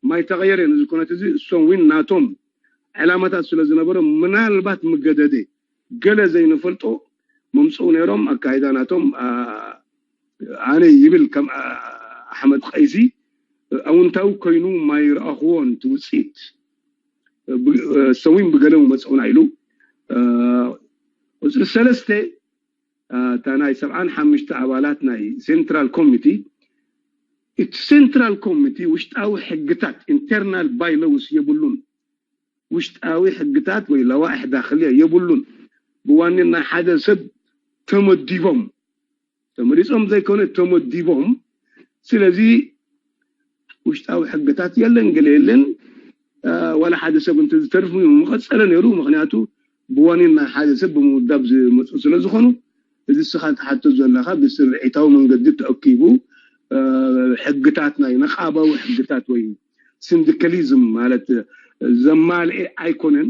ማይ ተቐየረ እዚ ኩነት እዚ እሶም እውን ናቶም ዕላማታት ስለ ዝነበሮም ምናልባት ምገደደ ገለ ዘይንፈልጦ መምፅኡ ነይሮም። ኣካይዳ ናቶም ኣነ ይብል ከም ኣሕመድ ቀይሲ ኣውንታዊ ኮይኑ ማይ ረኣኽዎን እቲ ውፅኢት ሰዊን ብገለ መፀኡና ኢሉ። ቁፅሪ ሰለስተ እታ ናይ ሰብዓን ሓሙሽተ ኣባላት ናይ ሴንትራል ኮሚቲ እቲ ሴንትራል ኮሚቲ ውሽጣዊ ሕግታት ኢንተርናል ባይሎውስ የብሉን። ውሽጣዊ ሕግታት ወይ ለዋኢሕ ዳክልያ የብሉን። ብዋኒን ናይ ሓደ ሰብ ተመዲቦም ተመሪፆም ዘይኮነ ተመዲቦም። ስለዚ ውሽጣዊ ሕግታት የለን ገለ የለን። ዋላ ሓደ ሰብ እንተዝተርፍ ምቐፀለ ነይሩ። ምክንያቱ ብዋኒን ናይ ሓደ ሰብ ብምውዳብ ዝመፁ ስለ ዝኾኑ እዚ ስኻ ትሓቶ ዘለኻ ብስርዒታዊ መንገዲ ተኣኪቡ ሕግታት ናይ ነቓባዊ ሕግታት ወይ ሲንዲካሊዝም ማለት ዘማልኤ ኣይኮነን።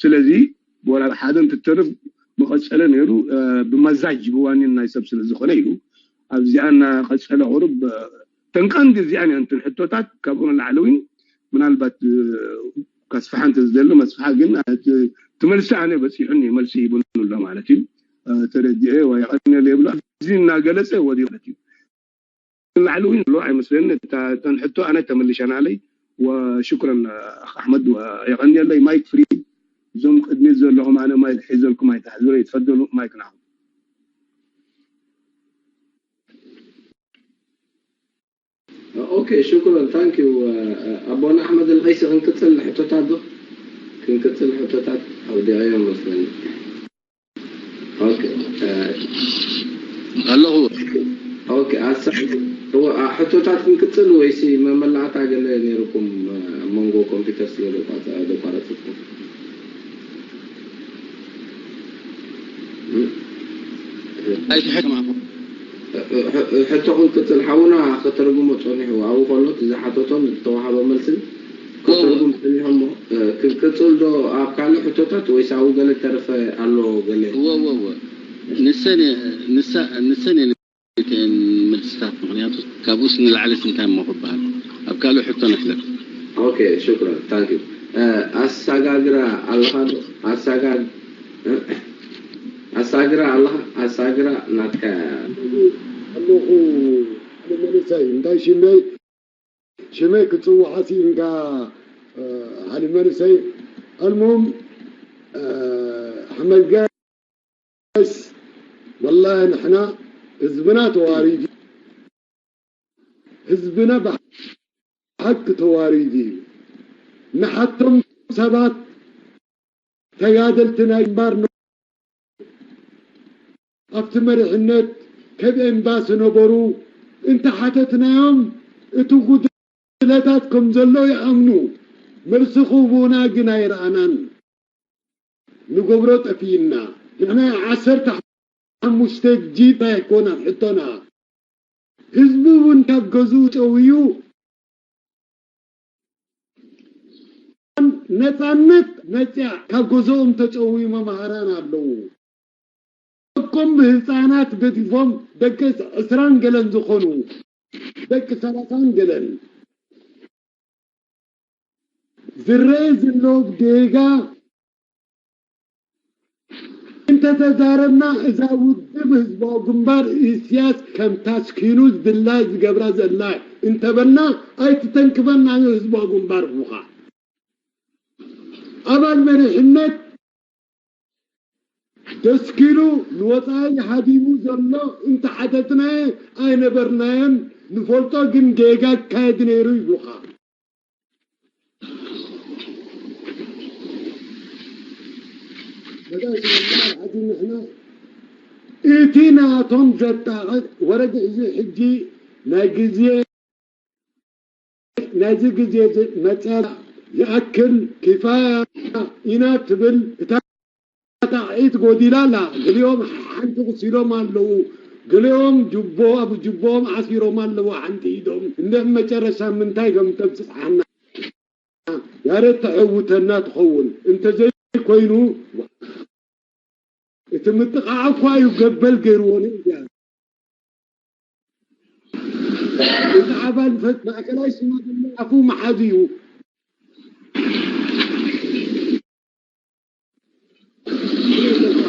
ስለዚ ወላ ሓደ እንትተርፍ መቐፀለ ነይሩ። ብመዛጅ ብዋኒን ናይ ሰብ ስለ ዝኾነ ኢሉ ኣብዚኣ እናቐፀለ ቁሩብ ተንቀንዲ እዚኣን እያ እንትን ሕቶታት ካብኡ ንላዕሊ እውን ምናልባት ከስፍሓ እንተዝደሊ መስፍሓ ግን ትመልሲ ኣነ በፂሑኒ መልሲ ሂቡኒ ኣሎ ማለት እዩ። ተረዲኤ ወይ ቀኒለ ይብሎ እዚ እናገለፀ ወዲ ማለት እዩ። ንላዕሊ እውን ኣሎ ኣይመስለኒ። እተን ሕቶ ኣነ ተመሊሸናለይ። ወሽኩረን ኣኽ ኣሕመድ የቐንየለይ። ማይክ ፍሪ እዞም ቅድሚት ዘለኹም ኣነ ማይክ ሒዘልኩም ኣይትሕዙረ ይትፈደሉ ማይክ ናኹም። ኦኬ ሽኩረን ታንክ ዩ ኣቦና ኣሕመድ ኣልቀይሲ ክንቅፅል ሕቶታት ዶ ክንቅፅል ሕቶታት ኣውዲዐዮ መስለኒ። ኦኬ ኣለኹ። ኦኬ ኣሳ ሕቶታት ክንቅፅል ወይሲ መመላእታ ገለ ነይርኩም ኣብ መንጎ ኮምፒውተር ስለ ዘቋረፅኩም? ኣይትሕከም ኣኹ። ሕቶ ክንቅፅል ሓውና ከተርጉሞ ፀኒሑ ኣብኡ ከሎ እቲ ዝሓተቶን ዝተዋሃበ መልስን ከተርጉም ፀኒሑ እሞ ክንቅፅል ዶ ኣብ ካልእ ሕቶታት ወይስ ኣብኡ ገለ ተረፈ ኣሎ ገለ? እወ እወ እወ ንሰን ንሳ ንሰን እየን እተን መልስታት ምኽንያቱ ካብኡስ ንላዕሊ እንታይ እሞ ክበሃል ኣብ ካልእ ሕቶ ንሕለፍ። ኦኬ ሽኩራን ታንክ ዩ። ኣሳጋግራ ኣለኻ ዶ ኣሳጋግ ኣሳግራ ኣለኻ ኣሳግራ ናትካ ኣለኹ ኣነ መንእሰይ እንታይ ሽመይ ሽመይ ክፅዋዓ ስኢንካ ሓደ መንእሰይ ኣልሙም ኣሕመድ ጋሽ፣ ወላሂ ንሕና ህዝብና ተዋሪዱ፣ ህዝብና ብሓቂ ተዋሪዱ እዩ። ንሓቶም ሰባት ተጋደልቲ ናይ ግንባር ኣብቲ መሪሕነት ከብ ኤምባሲ ነበሩ እንተሓተትናዮም፣ እቲ ጉድለታት ከም ዘሎ ይኣምኑ። መልሲ ክህቡና ግን ኣይረኣናን። ንገብሮ ጠፊእና። ንሕና ዓሰርተ ሓሙሽተ ጂባ ኣይኮነን ሕቶና። ህዝቢ እውን ካብ ገዝኡ ጨውዩ ነፃነት መፅያ ካብ ገዝኦም ተጨውዩ መማህራን ኣለዉ። ደቆም ብህፃናት ገዲፎም ደቂ ዕስራን ገለን ዝኾኑ ደቂ ሰላሳን ገለን ዝረአ ዘሎ ጌጋ እንተተዛረብና እዛ ውድብ ህዝባዊ ግንባር ኢሳያስ ከም ታስኪኑ ዝድላ ዝገብራ ዘላ እንተበልና ኣይትተንክፈና ህዝባዊ ግንባር ምዃን ኣባል መሪሕነት ደስኪሉ ንወፃኢ ሃዲሙ ዘሎ እንተሓተትናዮ ኣይነበርናዮን ንፈልጦ ግን ጌጋ ይካየድ ነይሩ ይብሉኻ። በጣም ስለ ንሕና እቲ ናቶም ዘጣቕዕ ወረድ እዚ ሕጂ ናይ ግዜ ናይዚ ግዜ መፅያ ይኣክል ኪፋያ ኢና ትብል እታ ጣቕዒት ጎዲላ ኣላ። ገሊኦም ሓንቲ ቁሲሎም ኣለዉ፣ ገሊኦም ጅቦ ኣብ ጅቦም ዓሲሮም ኣለዉ ሓንቲ ኢዶም። እንደ መጨረሻ ምንታይ ከም ተብፅሓና ያሬድ ተዐውተና ትኸውን እንተዘይኮይኑ እቲ ምጥቓዕ እኳ እዩ ገበል ገይርዎ ንእግዚኣብሔር። እቲ ኣባል ፈት ማእከላይ ሽማግለ ኣፉ መሓዝ እዩ።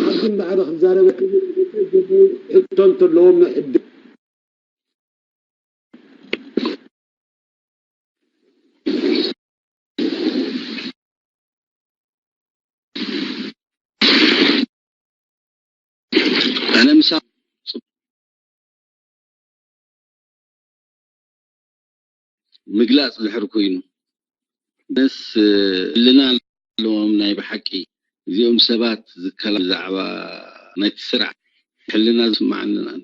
ኣብዚ ንባዕሉ ክዛረበ ሕቶ እንተለዎም ንዕድል ኣነ ምሳ ምግላፅ ድሕር ኮይኑ ነስ ህልና ኣለዎም ናይ ብሓቂ እዚኦም ሰባት ዝከላ ብዛዕባ ናይቲ ስራሕ ሕልና ዝስማዓንን ኣነ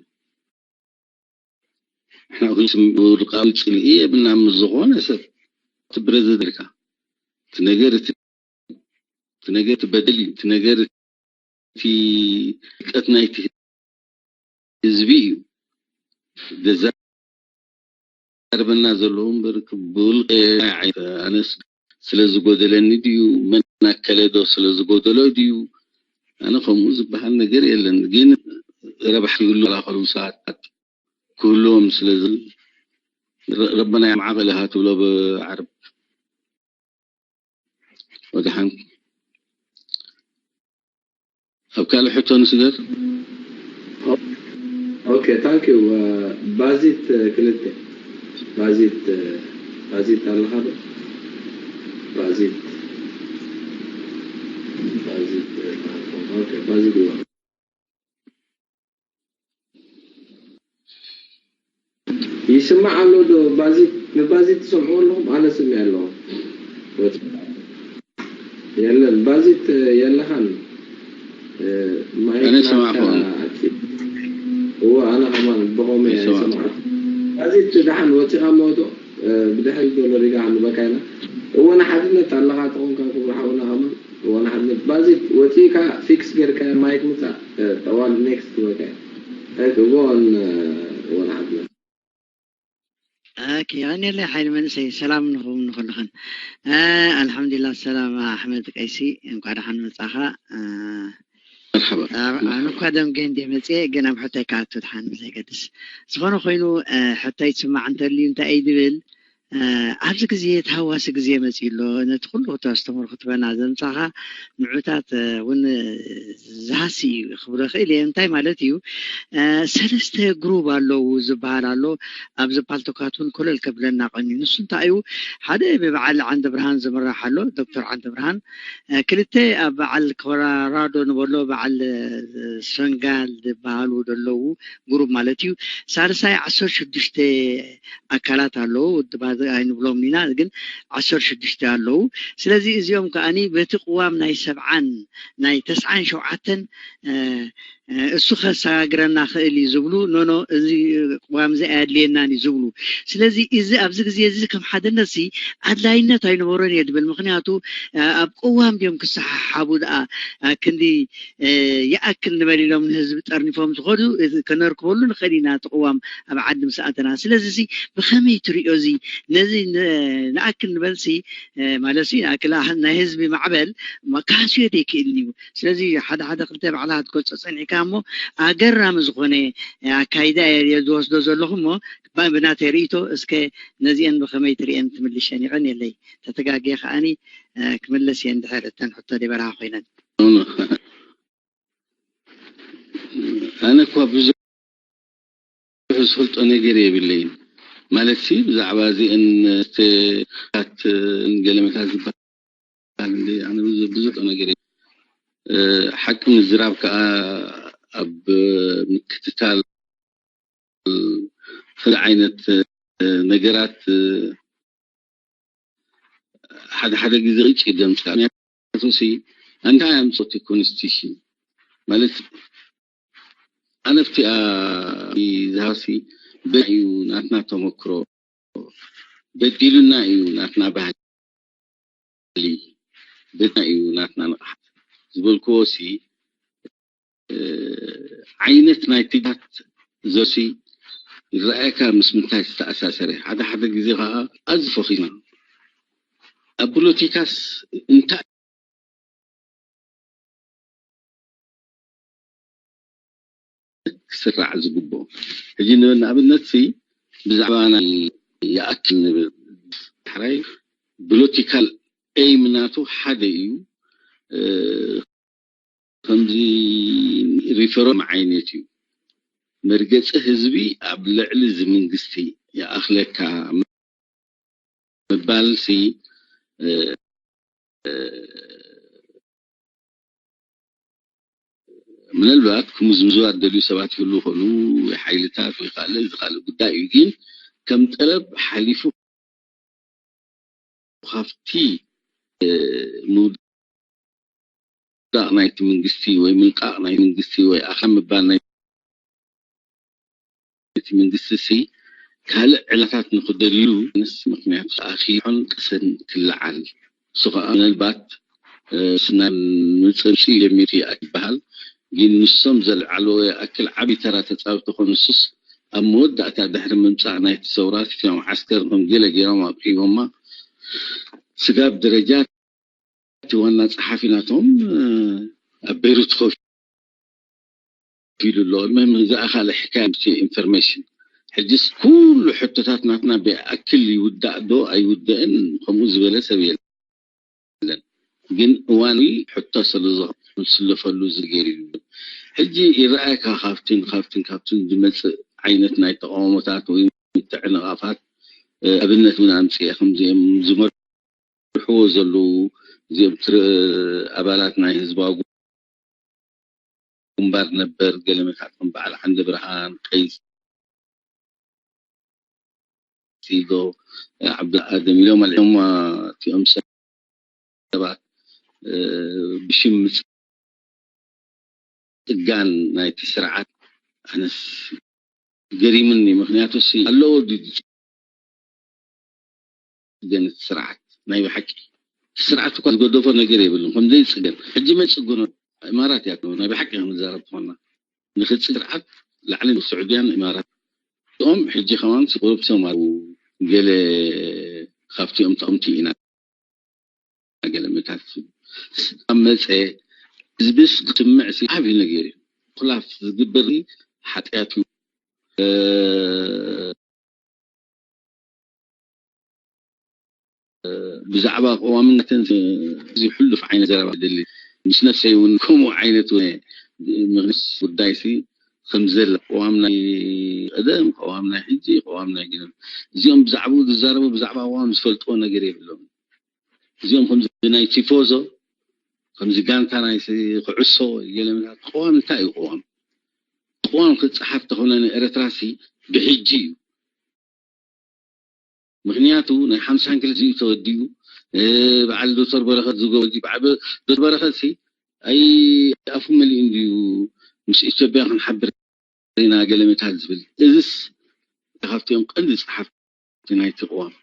ንሕና ውልቃዊ ፅልኢ የብልና ምስ ዝኾነ ሰብ ትብረዝ ኢልካ እቲ ነገር እቲ ነገር እቲ በደል እዩ እቲ ነገር እቲ ፍልጠት ናይቲ ህዝቢ እዩ ዘዛርበና ዘለዉ እምበር ብውልቀ ኣነስ ስለ ዝጎደለኒ ድዩ መን ኣከለ ዶ ስለ ዝጎደሎ ድዩ ኣነ ከምኡ ዝበሃል ነገር የለን ግን ረብሓ ይብሉ ኣላኸሉ ሰዓት ክህልዎም ስለ ረበና ያምዓቕ ኢኻ ትብሎ ብዓረብ ወድሓን ኣብ ካልእ ሕቶ ንስገር ኦኬ ታንክ ዩ ባዚት ክልተ ባዚት ባዚት ኣለኻ ዶ ባዚት ባዚት ባዚት ይስማዕ ኣሎ ዶ ባዚት ንባዚት ትሰምዑ ኣለኹም ኣነ ስሚዕ ኣለኹ የለን ባዚት የለኻን ኣነ ሰማዕኹ እወ ኣነ ከማን ብቆመ ይሰማዕ ባዚት ደሓን ወፂኻ ሞቶ ብድሕሪ ዘሎ ሪጋ ንበካ ኢና እወ ንሓድነት ኣለኻ ተኾንካ ክብሪ ሓውና ከማን እወ ንሓድነት ባዚት ወፂእካ ፊክስ ጌርካ ማይክ ምፃእ ጠዋል ኔክስት በካ ኣይትእጎን እወ ንሓድነት ኦኬ የቐንየለይ ሓይሊ መንእሰይ ሰላም ንኹም ንኹልኽን ኣልሓምዱሊላ ሰላም ኣሕመድ ቀይሲ እንኳ ደሓን መጻኻ መርሓባ ኣነ እኳ ደምገ እንደ መፅየ ግን ኣብ ሕቶይ ክኣቱ ድሓን ዘይገድስ ዝኾነ ኮይኑ ሕቶይ ትስማዕ እንተልዩ እንታይ እዩ ድብል ኣብዚ ግዜ ተሃዋሲ ግዜ መፂኡ ኣሎ። ነቲ ኩሉ ክተስተምሮ ክትበና ዘምፃኻ ንዑታት እውን ዝሃሲ እዩ ክብሎ ይኽእል እየ። እንታይ ማለት እዩ? ሰለስተ ግሩብ ኣለዉ ዝበሃል ኣሎ። ኣብዚ ፓልቶካት እውን ኮለል ከብለና ቀንዩ። ንሱ እንታይ እዩ? ሓደ ብበዓል ዓንደ ብርሃን ዝምራሕ ኣሎ፣ ዶክተር ዓንደ ብርሃን። ክልተ ኣብ በዓል ኮሎራዶ ንበሎ በዓል ሰንጋል ዝበሃሉ ዘለዉ ግሩብ ማለት እዩ። ሳልሳይ ዓሰርተ ሽዱሽተ ኣካላት ኣለዉ፣ ውድባት ኣይንብሎም ኢና፣ ግን ዓሰርተ ሽዱሽተ ኣለዉ። ስለዚ እዚኦም ከኣኒ በቲ ቅዋም ናይ ሰብዓን ናይ ተስዓን ሸውዓተን እሱ ከሰጋግረና ክእል እዩ ዝብሉ፣ ኖኖ፣ እዚ ቅዋም እዚ ኣየድልየናን እዩ ዝብሉ። ስለዚ እዚ ኣብዚ ግዜ እዚ ከም ሓድነት ሲ ኣድላይነት ኣይነበሮን እየ ድብል። ምክንያቱ ኣብ ቅዋም ድዮም ክሰሓሓቡ ደኣ ክንዲ ይኣክል ንበል ኢሎም ንህዝቢ ጠርኒፎም ዝኸዱ ከነርክበሉ ንኽእል ኢና፣ እቲ ቅዋም ኣብ ዓዲ ምስ ኣተና። ስለዚ ሲ ብኸመይ ትሪኦ እዚ ነዚ ንኣክል ንበልሲ ማለት ሲ ንኣክል ናይ ህዝቢ ማዕበል ካስዮ ዘይክእል እዩ። ስለዚ ሓደ ሓደ ክልተ ባዕላ ክትገልጾ ጸኒዕካ እሞ ኣገራሚ ዝኾነ ኣካይዳ እየ ዝወስዶ ዘለኹ እሞ ብናተይ ርእይቶ እስከ ነዚአን ብኸመይ ትርእየን ትምልሸን ይቐንየለይ። ተተጋግየ ከኣኒ ክምልስ እየ እንድሕር እተን ሕቶ ደበርሃ ኮይነን። ኣነ እኳ ብዙሕ ዝፈልጦ ነገር የብለይን ማለት ሲ ብዛዕባ እዚአን ታት ገለመታት ዝበሃል እንደ ኣነ ብዙ ብዙሕ ነገር የብለይን። ሓቂ ምዝራብ ከዓ ኣብ ምክትታል ፍል ዓይነት ነገራት ሓደ ሓደ ግዜ ቅጭ ይደምስካ። ምክንያቱ ሲ እንታይ ኣምፅኦት ኮንስቲቱሽን ማለት ኣነፍቲኣ ዝሃሲ በዩ ናትና ተመክሮ በዲሉና እዩ ናትና ባህሊ በዲሉና እዩ ናትና ንቕሓት ዝበልክዎ ሲ ዓይነት ናይ ትግሃት ዘሲ ይረኣየካ ምስ ምንታይ ዝተኣሳሰረ ሓደ ሓደ ግዜ ከዓ ኣዚ ፈኺና ኣብ ፖለቲካስ እንታይ ክስራዕ ዝግብኦ ሕጂ ንኣብነት ሲ ብዛዕባ ናይ ይኣክል ንብል ዳሕራይ ፖለቲካል ኤይም ናቱ ሓደ እዩ ከምዚ ሪፈረንዱም ዓይነት እዩ መርገፂ ህዝቢ ኣብ ልዕሊ እዚ መንግስቲ ይኣኽለካ ምባል ሲ ምናልባት ክምዝምዙ ኣደልዩ ሰባት ይህሉ ይኾኑ ወይ ሓይልታት ወይ ካልእ እዚ ካልእ ጉዳይ እዩ ግን ከም ጠለብ ሓሊፉ ካብቲ ምውዳቕ ናይቲ መንግስቲ ወይ ምልቃቕ ናይ መንግስቲ ወይ ኣኻ ምባል ናይ እቲ መንግስቲ ሲ ካልእ ዕላታት ንክደልዩ ንስ ምክንያቱ ኣኺሖን ቅሰን ክለዓል እሱ ከዓ ምናልባት ስና ንፅምፂ ጀሚሩ ይበሃል ግን ንሶም ዘልዓልዎ ይኣክል ዓብዪ ተራ ተፃወቲ ኮኑ ንሱስ ኣብ መወዳእታ ድሕሪ ምምፃእ ናይቲ ሰውራ እቲኦም ዓስከር ከም ገለ ገይሮም ኣቕሪቦማ ስጋብ ደረጃ እቲ ዋና ፀሓፊ ናቶም ኣብ ቤይሩት ኮፍ ኢሉ ኣሎ መምህር ዝኣኻለ ሕካያ ምስ ኢንፎርሜሽን ሕጅስ ኩሉ ሕቶታት ናትና ብኣክል ይውዳእ ዶ ኣይውደእን ከምኡ ዝበለ ሰብ የለን ግን እዋን ሕቶ ስለዝስለፈሉ ዝገር እዩ ሕጂ ይረኣየካ ካብትን ካብትን ካብትን ዝመፅእ ዓይነት ናይ ተቃውሞታት ወይ ምትዕንቓፋት ኣብነት እውን ኣምፅኤ ከምዚኦም ዝመርሕዎ ዘለዉ እዚኦም ኣባላት ናይ ህዝባዊ ግንባር ነበር ገለመታት ከም በዓል ዓንደ ብርሃን ቀይስ ሲዶ ዓብዲ ኣደም ኢሎም ኣልዒሎም እቲኦም ሰባት ብሽም ምፅጋን ናይቲ ስርዓት ኣነስ ገሪምኒ ምክንያቱ ሲ ኣለዎ ድዩ ዝፅገን እቲ ስርዓት ናይ ብሓቂ እቲ ስርዓት እኳ ዝገደፎ ነገር የብሉን ከም ዘይፅገን ሕጂ መን ፅግኖ ኢማራት እያ ናይ ብሓቂ ክንዛረብ ትኾና ንክፅገን ስርዓት ላዕሊ ስዑድያን ኢማራት እኦም ሕጂ ከማን ስቁርብቶም ኣለዉ ገለ ካብቲኦም ጠቕምቲ ኢና ገለ መታት ኣብ መፀ ህዝብስ ክትምዕ ዓብዪ ነገር እዩ ኩላፍ ዝግበር ሓጢኣት እዩ ብዛዕባ ቅዋምነትን እዚ ሕሉፍ ዓይነት ዘረባ ደሊ ምስ ነፍሰይ እውን ከምኡ ዓይነት እውን ምክንስ ጉዳይሲ ከም ዘለ ቅዋም ናይ ቀደም፣ ቅዋም ናይ ሕጂ፣ ቅዋም ናይ ግድም፣ እዚኦም ብዛዕባኡ ዝዛረቡ ብዛዕባ ቅዋም ዝፈልጥዎ ነገር የብሎም። እዚኦም ከምዚ ናይ ቲፎዞ፣ ከምዚ ጋንታ ናይ ሲ-፣ ኩዕሶ ገለ ምታት። ቅዋም እንታይ እዩ ቅዋም? ቅዋም ክፀሓፍ ተኾነ ንኤረትራሲ ብሕጂ እዩ። ምክንያቱ ናይ ሓምሳን ክልተ እዩ ተወዲኡ። በዓል ዶክተር በረኸት ዝገበ በዓል ዶክተር በረኸት ሲ ኣይ ኣፉ መሊኡ እንድዩ ምስ ኢትዮጵያ ክንሓብር ኢና ገለ መታል ዝብል። እዚስ ካብቲኦም ቀንዲ ጸሓፍቲ ናይቲ ቅዋም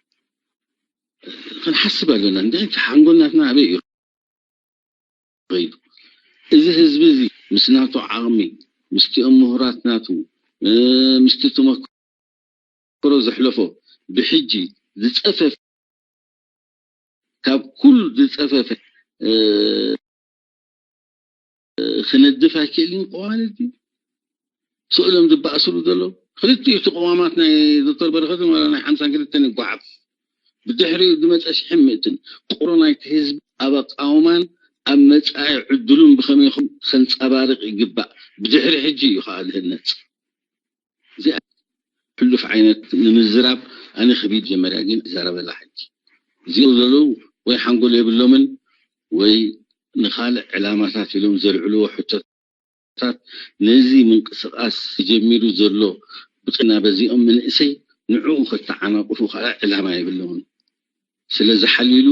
ክንሓስብ ኣለና። እንታይ ሓንጎልናትና ኣበይ እዩ ከይዱ? እዚ ህዝቢ እዚ ምስ ናቱ ዓቕሚ፣ ምስቲኦም ምሁራት ናቱ፣ ምስቲ ተመክሮ ዘሕለፎ፣ ብሕጂ ዝጸፈፈ፣ ካብ ኩሉ ዝጸፈፈ ክነድፍ ኣይክእልን። ቅዋም እዚ ስእሎም ዝበኣስሉ ዘለዉ ክልቲኡ እቲ ቅዋማት ናይ ዶክተር በረኸትን ዋላ ናይ ሓምሳን ክልተን ይጓሓፍ። ብድሕሪኡ ዝመፀ ሽሕን ምእትን ቁሮ ናይቲ ህዝቢ ኣብ ኣቃውማን ኣብ መፃኢ ዕድሉን ብኸመይ ከም ከንፀባርቕ ይግባእ። ብድሕሪ ሕጂ እዩ ከዓ ዝህነፅ። እዚኣ ሕሉፍ ዓይነት ንምዝራብ ኣነ ከቢድ መጀመርያ ግን ይዛረበላ። ሕጂ እዚኦም ዘለዉ ወይ ሓንጎል የብሎምን ወይ ንኻልእ ዕላማታት ኢሎም ዘልዕልዎ ሕቶታት ነዚ ምንቅስቃስ ተጀሚሩ ዘሎ ብቅና በዚኦም መንእሰይ ንዕኡ ከተዓናቅፉ ከዓ ዕላማ የብሎምን። ስለዚ ሓሊሉ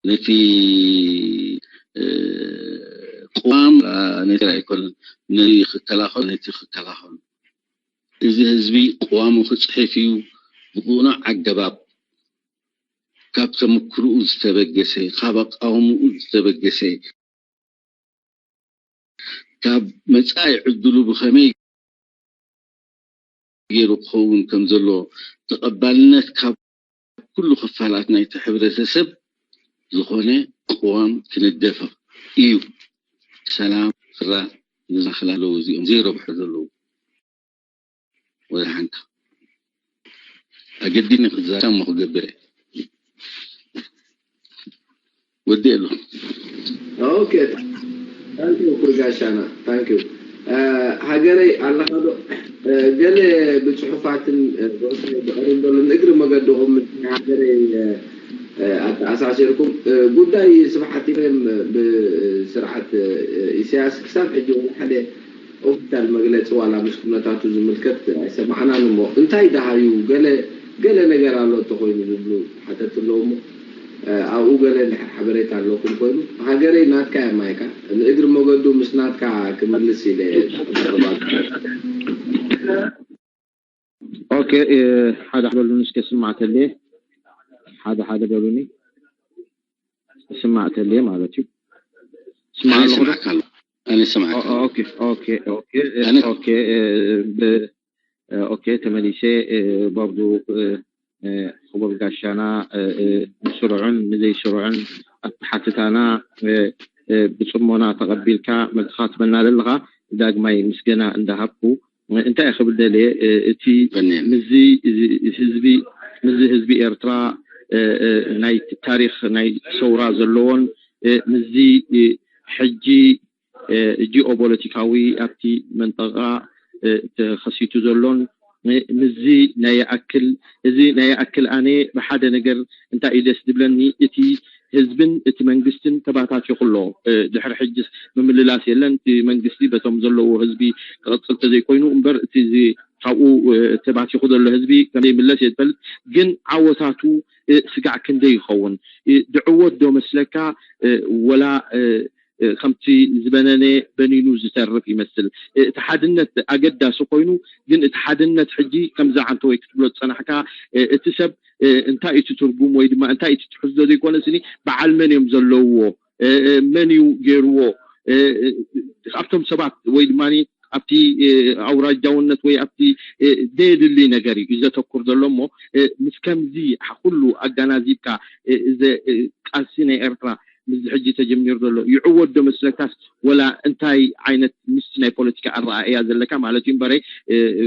ነቲ ቅዋም ነቲ ኣይኮነን ነቲ ክከላኸሉ ነቲ ክከላኸሉ እዚ ህዝቢ ቅዋሙ ክፅሕፍ እዩ። ብቅኑዕ ኣገባብ ካብ ተመክርኡ ዝተበገሰ ካብ ኣቃውምኡ ዝተበገሰ ካብ መፃኢ ዕድሉ ብኸመይ ገይሩ ክኸውን ከም ዘለዎ ተቐባልነት ካብ ኩሉ ክፋላት ናይቲ ሕብረተሰብ ዝኾነ ቅዋም ክንደፈ እዩ። ሰላም ስራ ንዛኽላ ኣለዉ እዚኦም ዘይረብሑ ዘለዉ ወላ ሓንካ ኣገዲኒ ክዛረብ እሞ ክገብር እየ። ወዲ ኣሎ። ኦኬ ታንኪዩ ኩርጋሻና ታንኪዩ። ሃገረይ ኣለኻ ዶ? ገለ ብፅሑፋትን ብቀሪም ዘሎ ንእግሪ መገድኹም ሃገረይ ኣተኣሳሲርኩም ጉዳይ ስብሓት ኤፍሬም ብስርዓት ኢሳያስ ክሳብ ሕጂ ወላ ሓደ ኦፊሻል መግለፂ ዋላ ምስ ኩነታቱ ዝምልከት ኣይሰማዕናን እሞ እንታይ ደሃዩ ገለ ገለ ነገር ኣሎ እንተኮይኑ ዝብሉ ሓተት ኣለዉ እሞ ኣብኡ ገለ እንድሕር ሓበሬታ ኣለኩም ኮይኑ ሃገረይ ናትካ እያ ማይካ ንእግሪ መገዱ ምስ ናትካ ክምልስ ኢለ ኦኬ ሓደ በሉኒ እስከ ስማዕ ተሌ ሓደ ሓደ በሉኒ ስማዕ ተሌ ማለት እዩ ስማዕ ኣለኹ ኣነ ስማዕካ ኣለኹ ኣነ ስማዕካ ኣለኹ ኦኬ ኦኬ ኦኬ ኦኬ ኦኬ ተመሊሰ በርዱ ክቡር ጋሻና ንስሩዕን ንዘይስሩዕን ኣተሓትታና ብፅሞና ተቐቢልካ መልስኻ ትበና ዘለኻ ዳግማይ ምስገና እንዳሃብኩ እንታይ ክብል ደልየ እቲ ምዚ ህዝቢ ምዚ ህዝቢ ኤርትራ ናይ ታሪክ ናይ ሰውራ ዘለዎን ምዚ ሕጂ ጂኦፖለቲካዊ ኣብቲ መንጠቃ ተኸሲቱ ዘሎን ምዚ ናይ ይኣክል እዚ ናይ ይኣክል ኣነ ብሓደ ነገር እንታይ እዩ ደስ ዝብለኒ እቲ ህዝብን እቲ መንግስትን ተባታቲኹ ኣሎ ድሕሪ ሕጅስ ምምልላስ የለን እቲ መንግስቲ በቶም ዘለዎ ህዝቢ ክቕፅል ተዘይኮይኑ እምበር እቲ ካብኡ ተባቲኹ ዘሎ ህዝቢ ከምዘይምለስ እየ ዝፈልጥ ግን ዓወታቱ ስጋዕ ክንደይ ይኸውን ድዕወት ዶ መስለካ ወላ ከምቲ ዝበነነ በኒኑ ዝተርፍ ይመስል እቲ ሓድነት ኣገዳሲ ኮይኑ ግን እቲ ሓድነት ሕጂ ከምዛ ዓንተ ወይ ክትብሎ ዝፀናሕካ እቲ ሰብ እንታይ እቲ ትርጉም ወይ ድማ እንታይ እቲ ትሕዝቶ ዘይኮነ ስኒ በዓል መን እዮም ዘለውዎ መን እዩ ገይርዎ ካብቶም ሰባት ወይ ድማ ኣብቲ ኣውራጃውነት ወይ ኣብቲ ዘየድሊ ነገር እዩ ዘተኩር ዘሎ እሞ ምስ ከምዚ ኩሉ ኣጋናዚብካ ቃልሲ ናይ ኤርትራ ምስዚ ሕጂ ተጀሚሩ ዘሎ ይዕወት ዶ መስለካስ? ወላ እንታይ ዓይነት ምስቲ ናይ ፖለቲካ ኣረኣእያ ዘለካ ማለት እዩ እምበረይ፣ እ፣ እ፣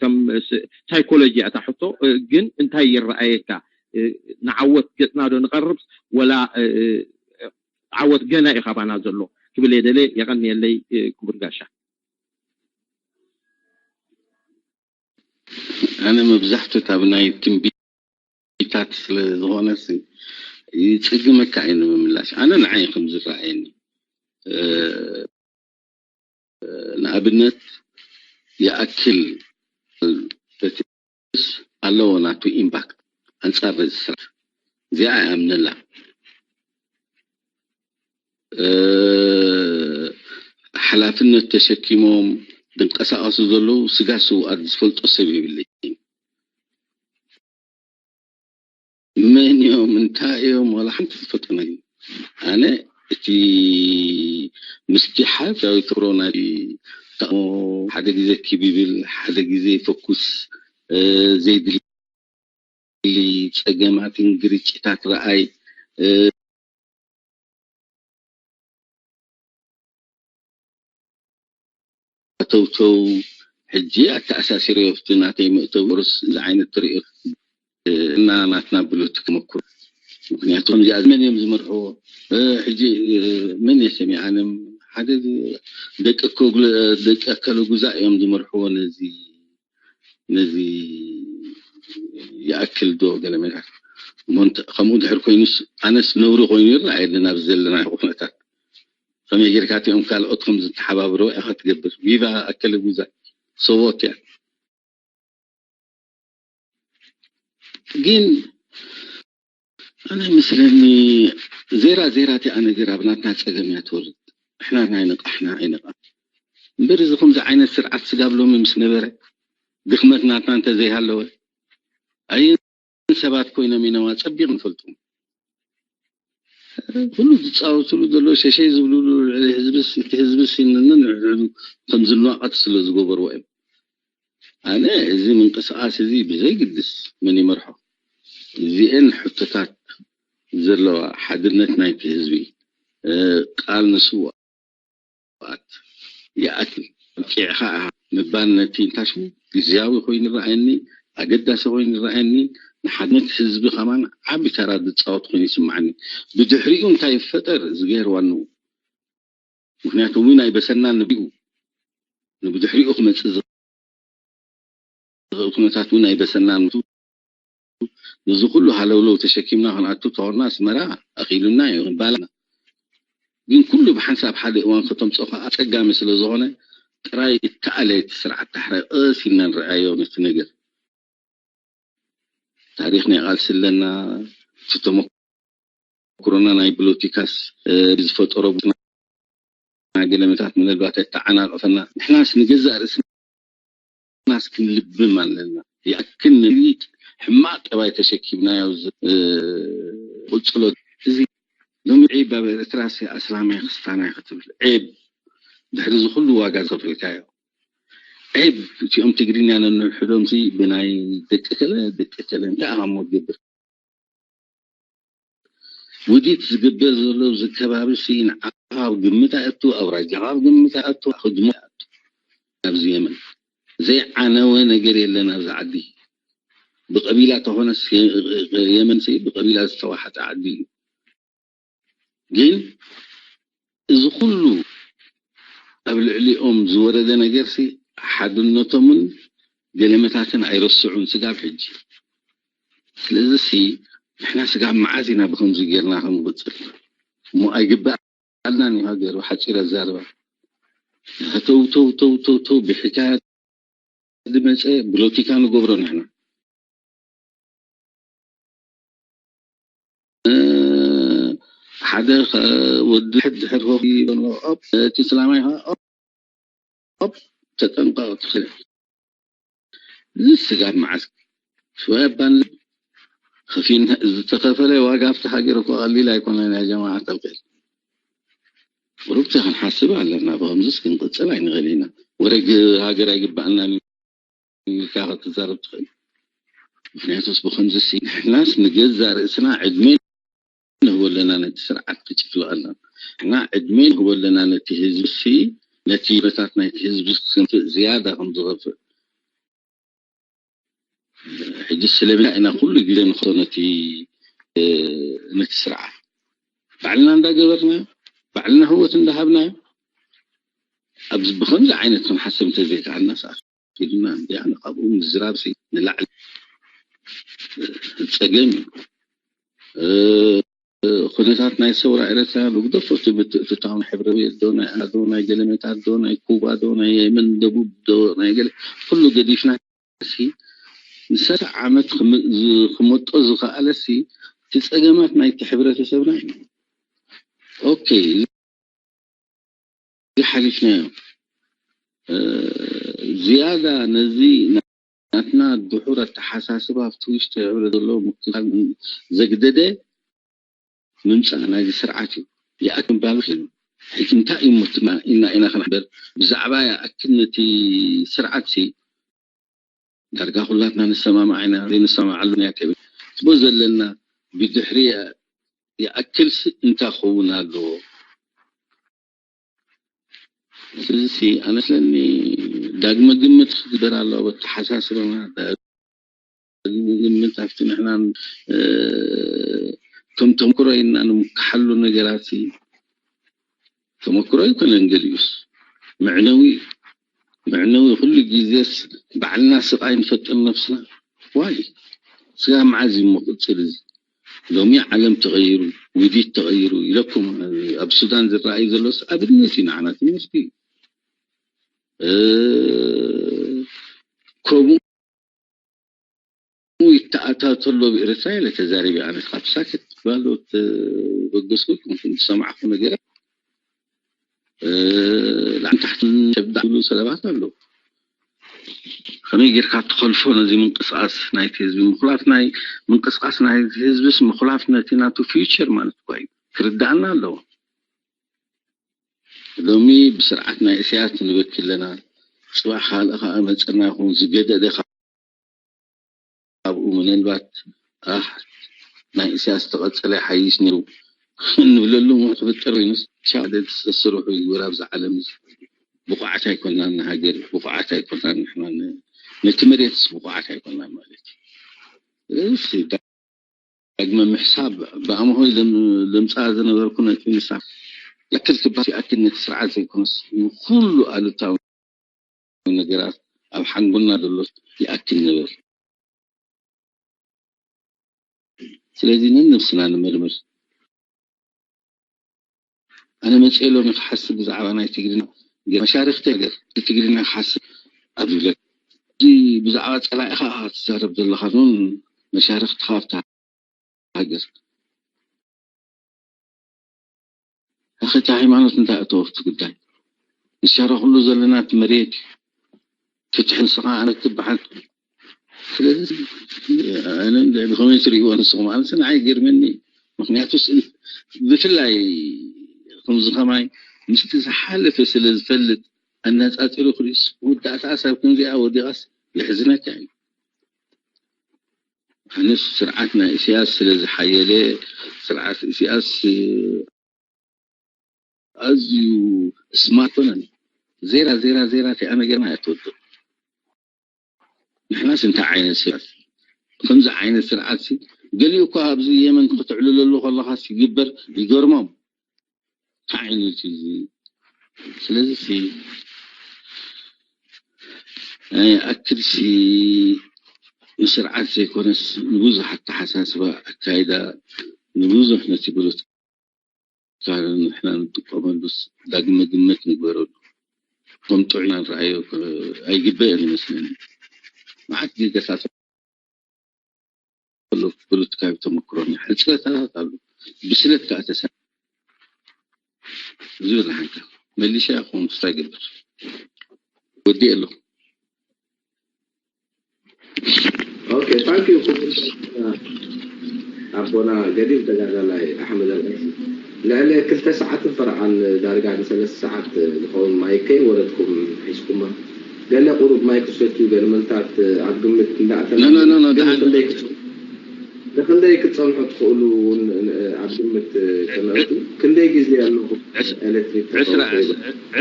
ከም ስ-፣ ሳይኮሎጂ እያ እታ ሕቶ፣ እ፣ ግን እንታይ ይረኣየካ? እ፣ ንዓወት ገጽና ዶ ንቐርብ ወላ፣ እ፣ እ፣ ዓወት ገና እዩ ካባና ዘሎ ክብል እየ ደልየ። የቐንየለይ፣ እ፣ ክቡር ጋሻ። ኣነ መብዛሕቱ ካብ ናይ ትንቢታት ስለ ዝኾነስ ይጽግመካ እዩ ንምምላሽ። ኣነ ንዓይ ከም ዝረኣየኒ፣ እ፣ ንኣብነት ይኣክል፣ በቲ ኣለዎ ናቱ ኢምፓክት ኣንጻር ነዚ ስራሕ። እዚኣ ኣይኣምነላ። እ፣ ሓላፍነት ተሸኪሞም ዝንቀሳቐሱ ዘለዉ ስጋ ስውኣት ዝፈልጦ ሰብ የብለይን። መን እዮም፣ እንታይ እዮም፣ ዋላ ሓንቲ ዝፈልጦ ነገር። ኣነ እቲ ምስቲ ሓፈሻዊ ኮሮና ተቕሞ፣ ሓደ ግዜ ክብ ይብል፣ ሓደ ግዜ ፈኩስ፣ እ፣ ዘይድሊ ጸገማትን ግርጭታት ረኣይ፣ እ፣ ኣተውተው ሕጂ ኣተኣሳሲረዮ ኣብቲ ናተይ መእተዊ ቁርስ እዚ ዓይነት ትርእዮ እና ናትና ብሎት ክመክሩ። ምክንያቱ ከምዚኣ መን እዮም ዝመርሕዎ? እ፣ ሕጂ፣ እ፣ መን እየ ሰሚዓ? ኣነ ሓደ ደቂ ኣከ-፣ ደቂ ኣከለ ጉዛእ እዮም ዝመርሕዎ ነዚ፣ ነዚ ይኣክል ዶ ገለ ነገር። እሞ እንተ-፣ ከምኡ ድሕር ኮይኑስ ኣነስ ነውሪ ኮይኑ ይረኣየኒ ናብ ዘለናዮ ኩነታት። ከመይ ጌርካ እቲኦም ካልኦት ከም ዝተሓባብሩ ኢኻ ትገብር። ቪቫ ኣከለ ጉዛይ። ሶቦት እያ። ግን ኣነ መስለኒ ዜራ ዜራ እቲኣ ነገር ኣብ ናትና ጸገም እያ ትወርድ። ንሕና ናይ ነቃሕና ኣይነቃ እምበር እዚ ከምዚ ዓይነት ስርዓት ስጋብ ሎሚ ምስ ነበረ ድኽመት ናትና እንተዘይሃለወ ኣየን ሰባት ኮይኖም ኢና ኣጸቢቕ ንፈልጦም። ኩሉ ዝጻወትሉ ዘሎ ሸሸይ ዝብልሉ ልዕሊ ህዝብስ፣ እቲ ህዝብስ ይንንን ንዕኡ ከም ዝናቐት ስለ ዝገበርዎ እዮም። ኣነ እዚ ምንቅስቓስ እዚ ብዘይግድስ መን ይመርሖ፣ እዚኤን ሕቶታት ዘለዋ ሓድነት ናይቲ ህዝቢ፣ እ፣ ቃል ንስውኣት ይኣክል። ኣብቂዕኻ ኢኻ ምባል ነቲ እንታይ ሽሙ ግዝያዊ ኮይኑ ይረኣየኒ፣ ኣገዳሲ ኮይኑ ይረኣየኒ፣ ንሓድነት ህዝቢ ከማን ዓቢ ተራ ዝጻወት ኮይኑ ይስምዓኒ። ብድሕሪኡ እንታይ ይፈጠር ዝገር ዋንኡ። ምክንያቱ እውን ኣይበሰናን ንብኡ ንብድሕሪኡ ክመጽእ ዝኽእል ኩነታት እውን ኣይበሰናን። ነዚ ኩሉ ሃለውለው ተሸኪምና ክንኣቱ ተኾንና ኣስመራ ኣኺሉና እዩ ክንባላና። ግን ኩሉ ብሓንሳብ ሓደ እዋን ከተምጾ ከዓ ኣጸጋሚ ስለ ዝኾነ ጥራይ ይተኣለ እቲ ስርዓት ታሕራይ ቀስ ኢልና ንረኣዮ ነቲ ነገር። ታሪኽ ናይ ቃልሲ ኣለና፣ እቲ ተመኩሮና ናይ ፖለቲካስ፣ እ፣ ዝፈጠሮ ገለመታት ምናልባት ኣይተዓናቐፈና። ንሕናስ ንገዛእ ርእስናስ ክንልብም ኣለና። ይኣክል ንሊጥ ሕማቕ ጠባይ ተሸኪምናዮ ዝ-፣ እ፣ ቅጽሎ። እዚ ሎሚ ዒብ ኣብ ኤርትራስ ኣስላማይ ክስታናይ ክትብል ዒብ ድሕሪ እዚ ኩሉ ዋጋ ዝኸፈልካዮ። ዒብ እቲኦም ትግርኛ ነንሕዶምሲ ብናይ ደቂ ከለ ደቂ ከለ እንታይ ኣኻሞ ትገብር? ውዲት ዝግበር ዘሎ ኣብዚ ከባቢ ሲ ንዓኻ ኣብ ግምት ኣእቱ፣ ኣውራጃኻ ኣብ ግምት ኣእቱ፣ ክድሞ ኣእቱ። ኣብዚ የመን ዘይዓነወ ነገር የለን ኣብዚ ዓዲ። ብቐቢላ ተኾነስ የ-፣ የመን ሲ ብቐቢላ ዝተዋሓጠ ዓዲ እዩ። ግን እዚ ኩሉ ኣብ ልዕሊኦም ዝወረደ ነገር ሲ ሓድነቶምን ገለመታትን ኣይረስዑን ስጋብ ሕጂ። ስለዚ ሲ ንሕና ስጋብ መዓዝ ኢና ብከምዚ ጌርና ክንቕጽል? እሞ ኣይግባኣልናን እዩ ሃገር ሓጺር ኣዛርባ። ተው ተው ተው ተው ተው ብሕካያ ዝመጸ ብሎቲካ ንገብሮ ንሕና። እ፣ ሓደ ከ-፣ ወዲ ሕድ ድሕር ኮፍ ይብሎ፣ ኦፕ፣ እቲ ስላማይ ከ፣ ኦፕ፣ ኦፕ፣ ተጠንቀቕ ትኽእል። እዚ ስጋብ መዓስ ሽወያ ባን ከፊልና ዝተኸፈለ ዋጋ ኣብቲ ሃገር እኮ ቀሊል ኣይኮነን ያ ጀማዓ ተልቂል። ቁሩብቲ ክንሓስብ ኣለና። ብኸምዚስ ክንቅጽል ኣይንኽእል ኢና። ወረ ግ-፣ ሃገር ኣይግባኣናን እዩ ኢልካ ክትዛረብ ትኽእል። ምኽንያቱስ ብኸምዚስ ንሕናስ ንገዛ ርእስና ዕድመ ንህቦ ኣለና ነቲ ስርዓት ክጭፍልቐና። ንሕና ዕድመ ንህቦ ኣለና ነቲ ህዝቢ ሲ ነቲ ኩነታት ናይቲ ህዝቢ ዝያዳ ከም ዝኸፍእ። ሕጂ ስለምንታይ ኢና ኩሉ ግዜ ንኸዶ ነቲ ነቲ ስርዓት ባዕልና እንዳገበርና ባዕልና ህወት እንዳሃብና ኣብዚ ብኸምዚ ዓይነት ክንሓስብ እንተዘይከኣልና ሰኣፍ ኢልና እንዲያ ንካብኡ ምዝራብ ንላዕሊ ጸገም እዩ። ኩነታት ናይ ሰውራ ኤረትራ ንግደፎ እቲ ምትእትታው ናይ ሕብረ ቤት ዶ ናይ ኣዶ ናይ ገለመታት ዶ ናይ ኩባ ዶ ናይ የመን ደቡብ ዶ ናይ ገለ ኩሉ ገዲፍና ሲ ንሰላሳ ዓመት ክመጦ ዝኸኣለ ሲ እቲ ጸገማት ናይቲ ሕብረተሰብና እዩ። ኦኬ ሓሊፍናዮ። ዝያዳ ነዚ ናትና ድሑር ኣተሓሳስባ ኣብቲ ውሽጢ ሕብረ ዘሎ ምክልኻል ዘግደደ ምምፃእ ናይዚ ስርዓት እዩ። ይኣክል ምባል እዩ። ሕጂ እንታይ እዩ ሞትና ኢልና ኢና ክንሕበር ብዛዕባ ይኣክል ነቲ ስርዓት ሲ ዳርጋ ኩላትና ንሰማማዕ ኢና ዘይንሰማማዓሉ ምክንያት የብልን። ትቦ ዘለና ብድሕሪ ይኣክልስ እንታይ ክኸውን ኣለዎ? ስለዚ ኣነ ስለኒ ዳግመ ግምት ክግበር ኣለዎ በተሓሳስበና ዳግመ ግምት ኣብቲ ንሕና ከም ተምክሮ ኢና ንምክሓሉ ነገራት ተመክሮ ኣይኮነን ገሊኡስ መዕነዊ እዩ። መዕነዊ ኩሉ ግዜስ ባዕልና ስቓይ ንፈጥር ነብስና ዋይ ስጋ መዓዝ እዩ መቅፅል እዚ ሎሚ ዓለም ተቐይሩ ውዲት ተቐይሩ ኢለኩም ኣብ ሱዳን ዝረኣዩ ዘሎስ ኣብነት እዩ ንዓና ትምህርቲ እዩ ከምኡ ይተኣታተሎ ብኤርትራ ኢለ ተዛሪበ ኣነ ካብ ሳክት ባሎ ተበገስኩ ዝሰማዕኩ ነገር ላዕን ታሕትን ሸብዳ ዝብሉ ሰለባት ኣለዉ ከመይ ጌርካ ትኸልፎ ነዚ ምንቅስቃስ ናይቲ ህዝቢ ምኩላፍ ናይ ምንቅስቃስ ናይቲ ህዝብስ ምኩላፍ ነቲ ናቱ ፊውቸር ማለት እኳ እዩ ክርዳኣና ኣለዎ ሎሚ ብስርዓት ናይ እስያስ ንበኪ ኣለና ጽባሕ ካልእ ከዓ መፅና ይኹን ዝገደደ ካብኡ ምናልባት ኣህ ናይ እስያስ ተቐፀለ ሓይሽ ነይሩ ንብለሉ ክፍጠር ኮይኑ ሻደ ዝተሰርሑ ይግበር ኣብዚ ዓለም እዚ ብቑዓት ኣይኮናን ንሃገር ብቑዓት ኣይኮናን ንሕና ነቲ መሬትስ ብቑዓት ኣይኮናን ማለት እዩ ዳግመ ምሕሳብ ብኣምሆይ ለምፅኣ ዝነበርኩ ነጥቢ ንሳ ያክል ክባስ ይኣክል ነቲ ስርዓት ዘይኮነስ ንኩሉ ኣሉታዊ ነገራት ኣብ ሓንጎልና ዘሎ ይኣክል ንብል ስለዚ ነንብስና ንመርምር ኣነ መፅኤ ሎሚ ክሓስብ ብዛዕባ ናይ ትግርኛ መሻርክቲ ነገር ትግርኛ ክሓስብ ኣብ ዝብለካ እዚ ብዛዕባ ፀላኢኻ ትዛረብ ዘለኻ ን መሻርክትኻ ኣብታ ሃገር ኣኸ እቲ ሃይማኖት እንታይ ኣተዎ ኣብቲ ጉዳይ ንሻረክሉ ዘለና እቲ መሬት ፍትሒ ንስኻ ኣነ ትበሃል ስለዚ ኣነ ብኸመይ ትርእይዎ ንስኹም ኣነስ ንዓይ ይገርመኒ ምክንያቱስ ብፍላይ ከምዚ ከማይ ምስቲ ዝሓለፈ ስለ ዝፈልጥ ኣነፃፂሩ ክርእስ መወዳእታ ኣሳብ ከምዚኣ ወዲቓስ የሕዝነካ እዩ ኣነስ ስርዓት ናይ እስያስ ስለ ዝሓየለ ስርዓት እስያስ ኣዝዩ ስማርት ኮነን ዜራ ዜራ ዜራ እቲኣ ነገርና እያ ትወድቕ ንሕናስ እንታይ ዓይነት ስርዓት ከምዚ ዓይነት ስርዓት ሲ ገሊኡ እኳ ኣብዚ የመን ክትዕልለሉ ከለኻስ ይግበር ይገርሞም እንታይ ዓይነት እዩ እዚ ስለዚ ሲ ናይ ኣክል ሲ ንስርዓት ዘይኮነስ ንብዙሕ ኣተሓሳስባ ኣካይዳ ንብዙሕ ነቲ ብሉት ካለ ንሕና ንጥቀመሉስ ዳግመ ግምት ንግበረሉ ከም ጥዑይ ኢና ንረኣዮ ኣይግበእን ይመስለኒ መዓት ጌጋታት ኣሎ ፖለቲካዊ ተመክሮና ሕፅረታት ኣሎ ብስለት ከዓ ተሳ ዝብል ሓንካ መሊሻ ይኹን ስታ ይገብር ወዲ ኣለኹ Okay, thank you. ኣቦና ገዲም ተጋዳላይ ኣሕመድ ኣልቀስ ልዕሊ ክልተ ሰዓትን ፈረቓን ዳርጋ ንሰለስተ ሰዓት ዝኸውን ማይ ከይወረድኩም ሒዝኩማ ገለ ቁሩብ ማይ ክሰትዩ ገለ መንታት ኣብ ግምት እንዳእተና ክንደይ ክትጸንሑ ትኽእሉ እውን ኣብ ግምት ከነእቱ? ክንደይ ግዜ ኣለኹም ኤሌክትሪክ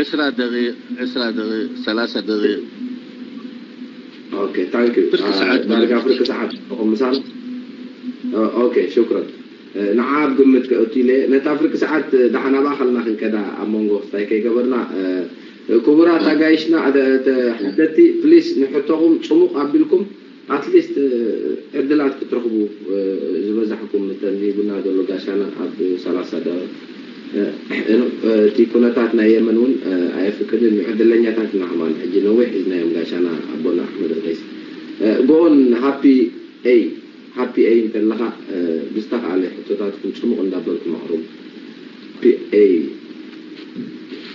ዕስራ ደቂቕ ዕስራ ደቂቕ ሰላሳ ደቂቕ ኦኬ ታንክ ዩ። ዳርጋ ፍርቂ ሰዓት ኣለኹም ምሳና። ኦኬ ሽክረን። ንዓ ኣብ ግምት ከእቱ ኢለ ነታ ፍርቂ ሰዓት ደሓን ኣብ ኣኸልና ክንከዳ ኣብ መንጎ ክስታይ ከይገበርና ክቡራት ኣጋይሽና ተሓተቲ ፕሊስ ንሕቶኹም ጽሙቕ ኣቢልኩም ኣትሊስት ዕድላት ክትረኽቡ ዝበዛሕኩም ተንቢቡና ዘሎ ጋሻና ኣብ ሰላሳ ደቂቕ እቲ ኩነታት ናይ የመን እውን ኣየፍቅድን እዩ። ዕድለኛታት ኢና ከማን ሕጂ ነዊሕ ሒዝናዮም ጋሻና ኣቦና ኣሕመድ ርቀይስ ጎን ሃፒ ኤይ ሃፒ ኤይ እንተለኻ ብዝተኻእለ ሕቶታትኩም ጽሙቕ እንዳበልኩም ኣቕርቡ። ሃፒ ኤይ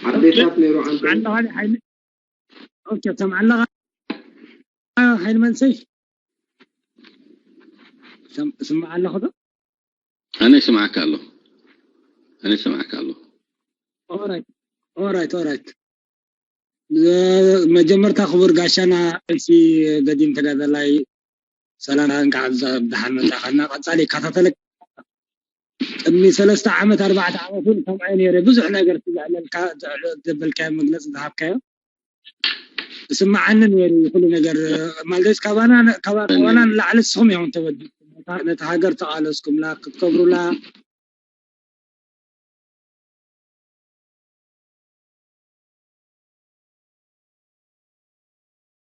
ኣፕዴታት ነይሩ ዓንተ ኦኬ ሰምዓ ኣለኻ ሓይል መንሰይ ስምዓ ኣለኹ ዶ ኣነ ይስምዓካ ኣለኹ ኣነ ይስምዓካ ኣለኹ ኦራይት ኦራይት ኦራይት መጀመርታ ክቡር ጋሻና ቃልሲ ገዲም ተጋዳላይ ሰላምታ እንካዕ ብደሓን መጻኻና ቀጻሊ ይከታተለካ ቅድሚ ሰለስተ ዓመት ኣርባዕተ ዓመት እውን ከምዓይ ነይረ ብዙሕ ነገር ትዘዕለልካ ዘበልካዮ መግለፂ ዝሃብካዮ እስምዓኒ ነይሩ ኩሉ ነገር ማለት ካባና ንላዕሊ ንስኹም ኢኹም ተበዲልኩም ነቲ ሃገር ተቓለስኩምላ ክትከብሩላ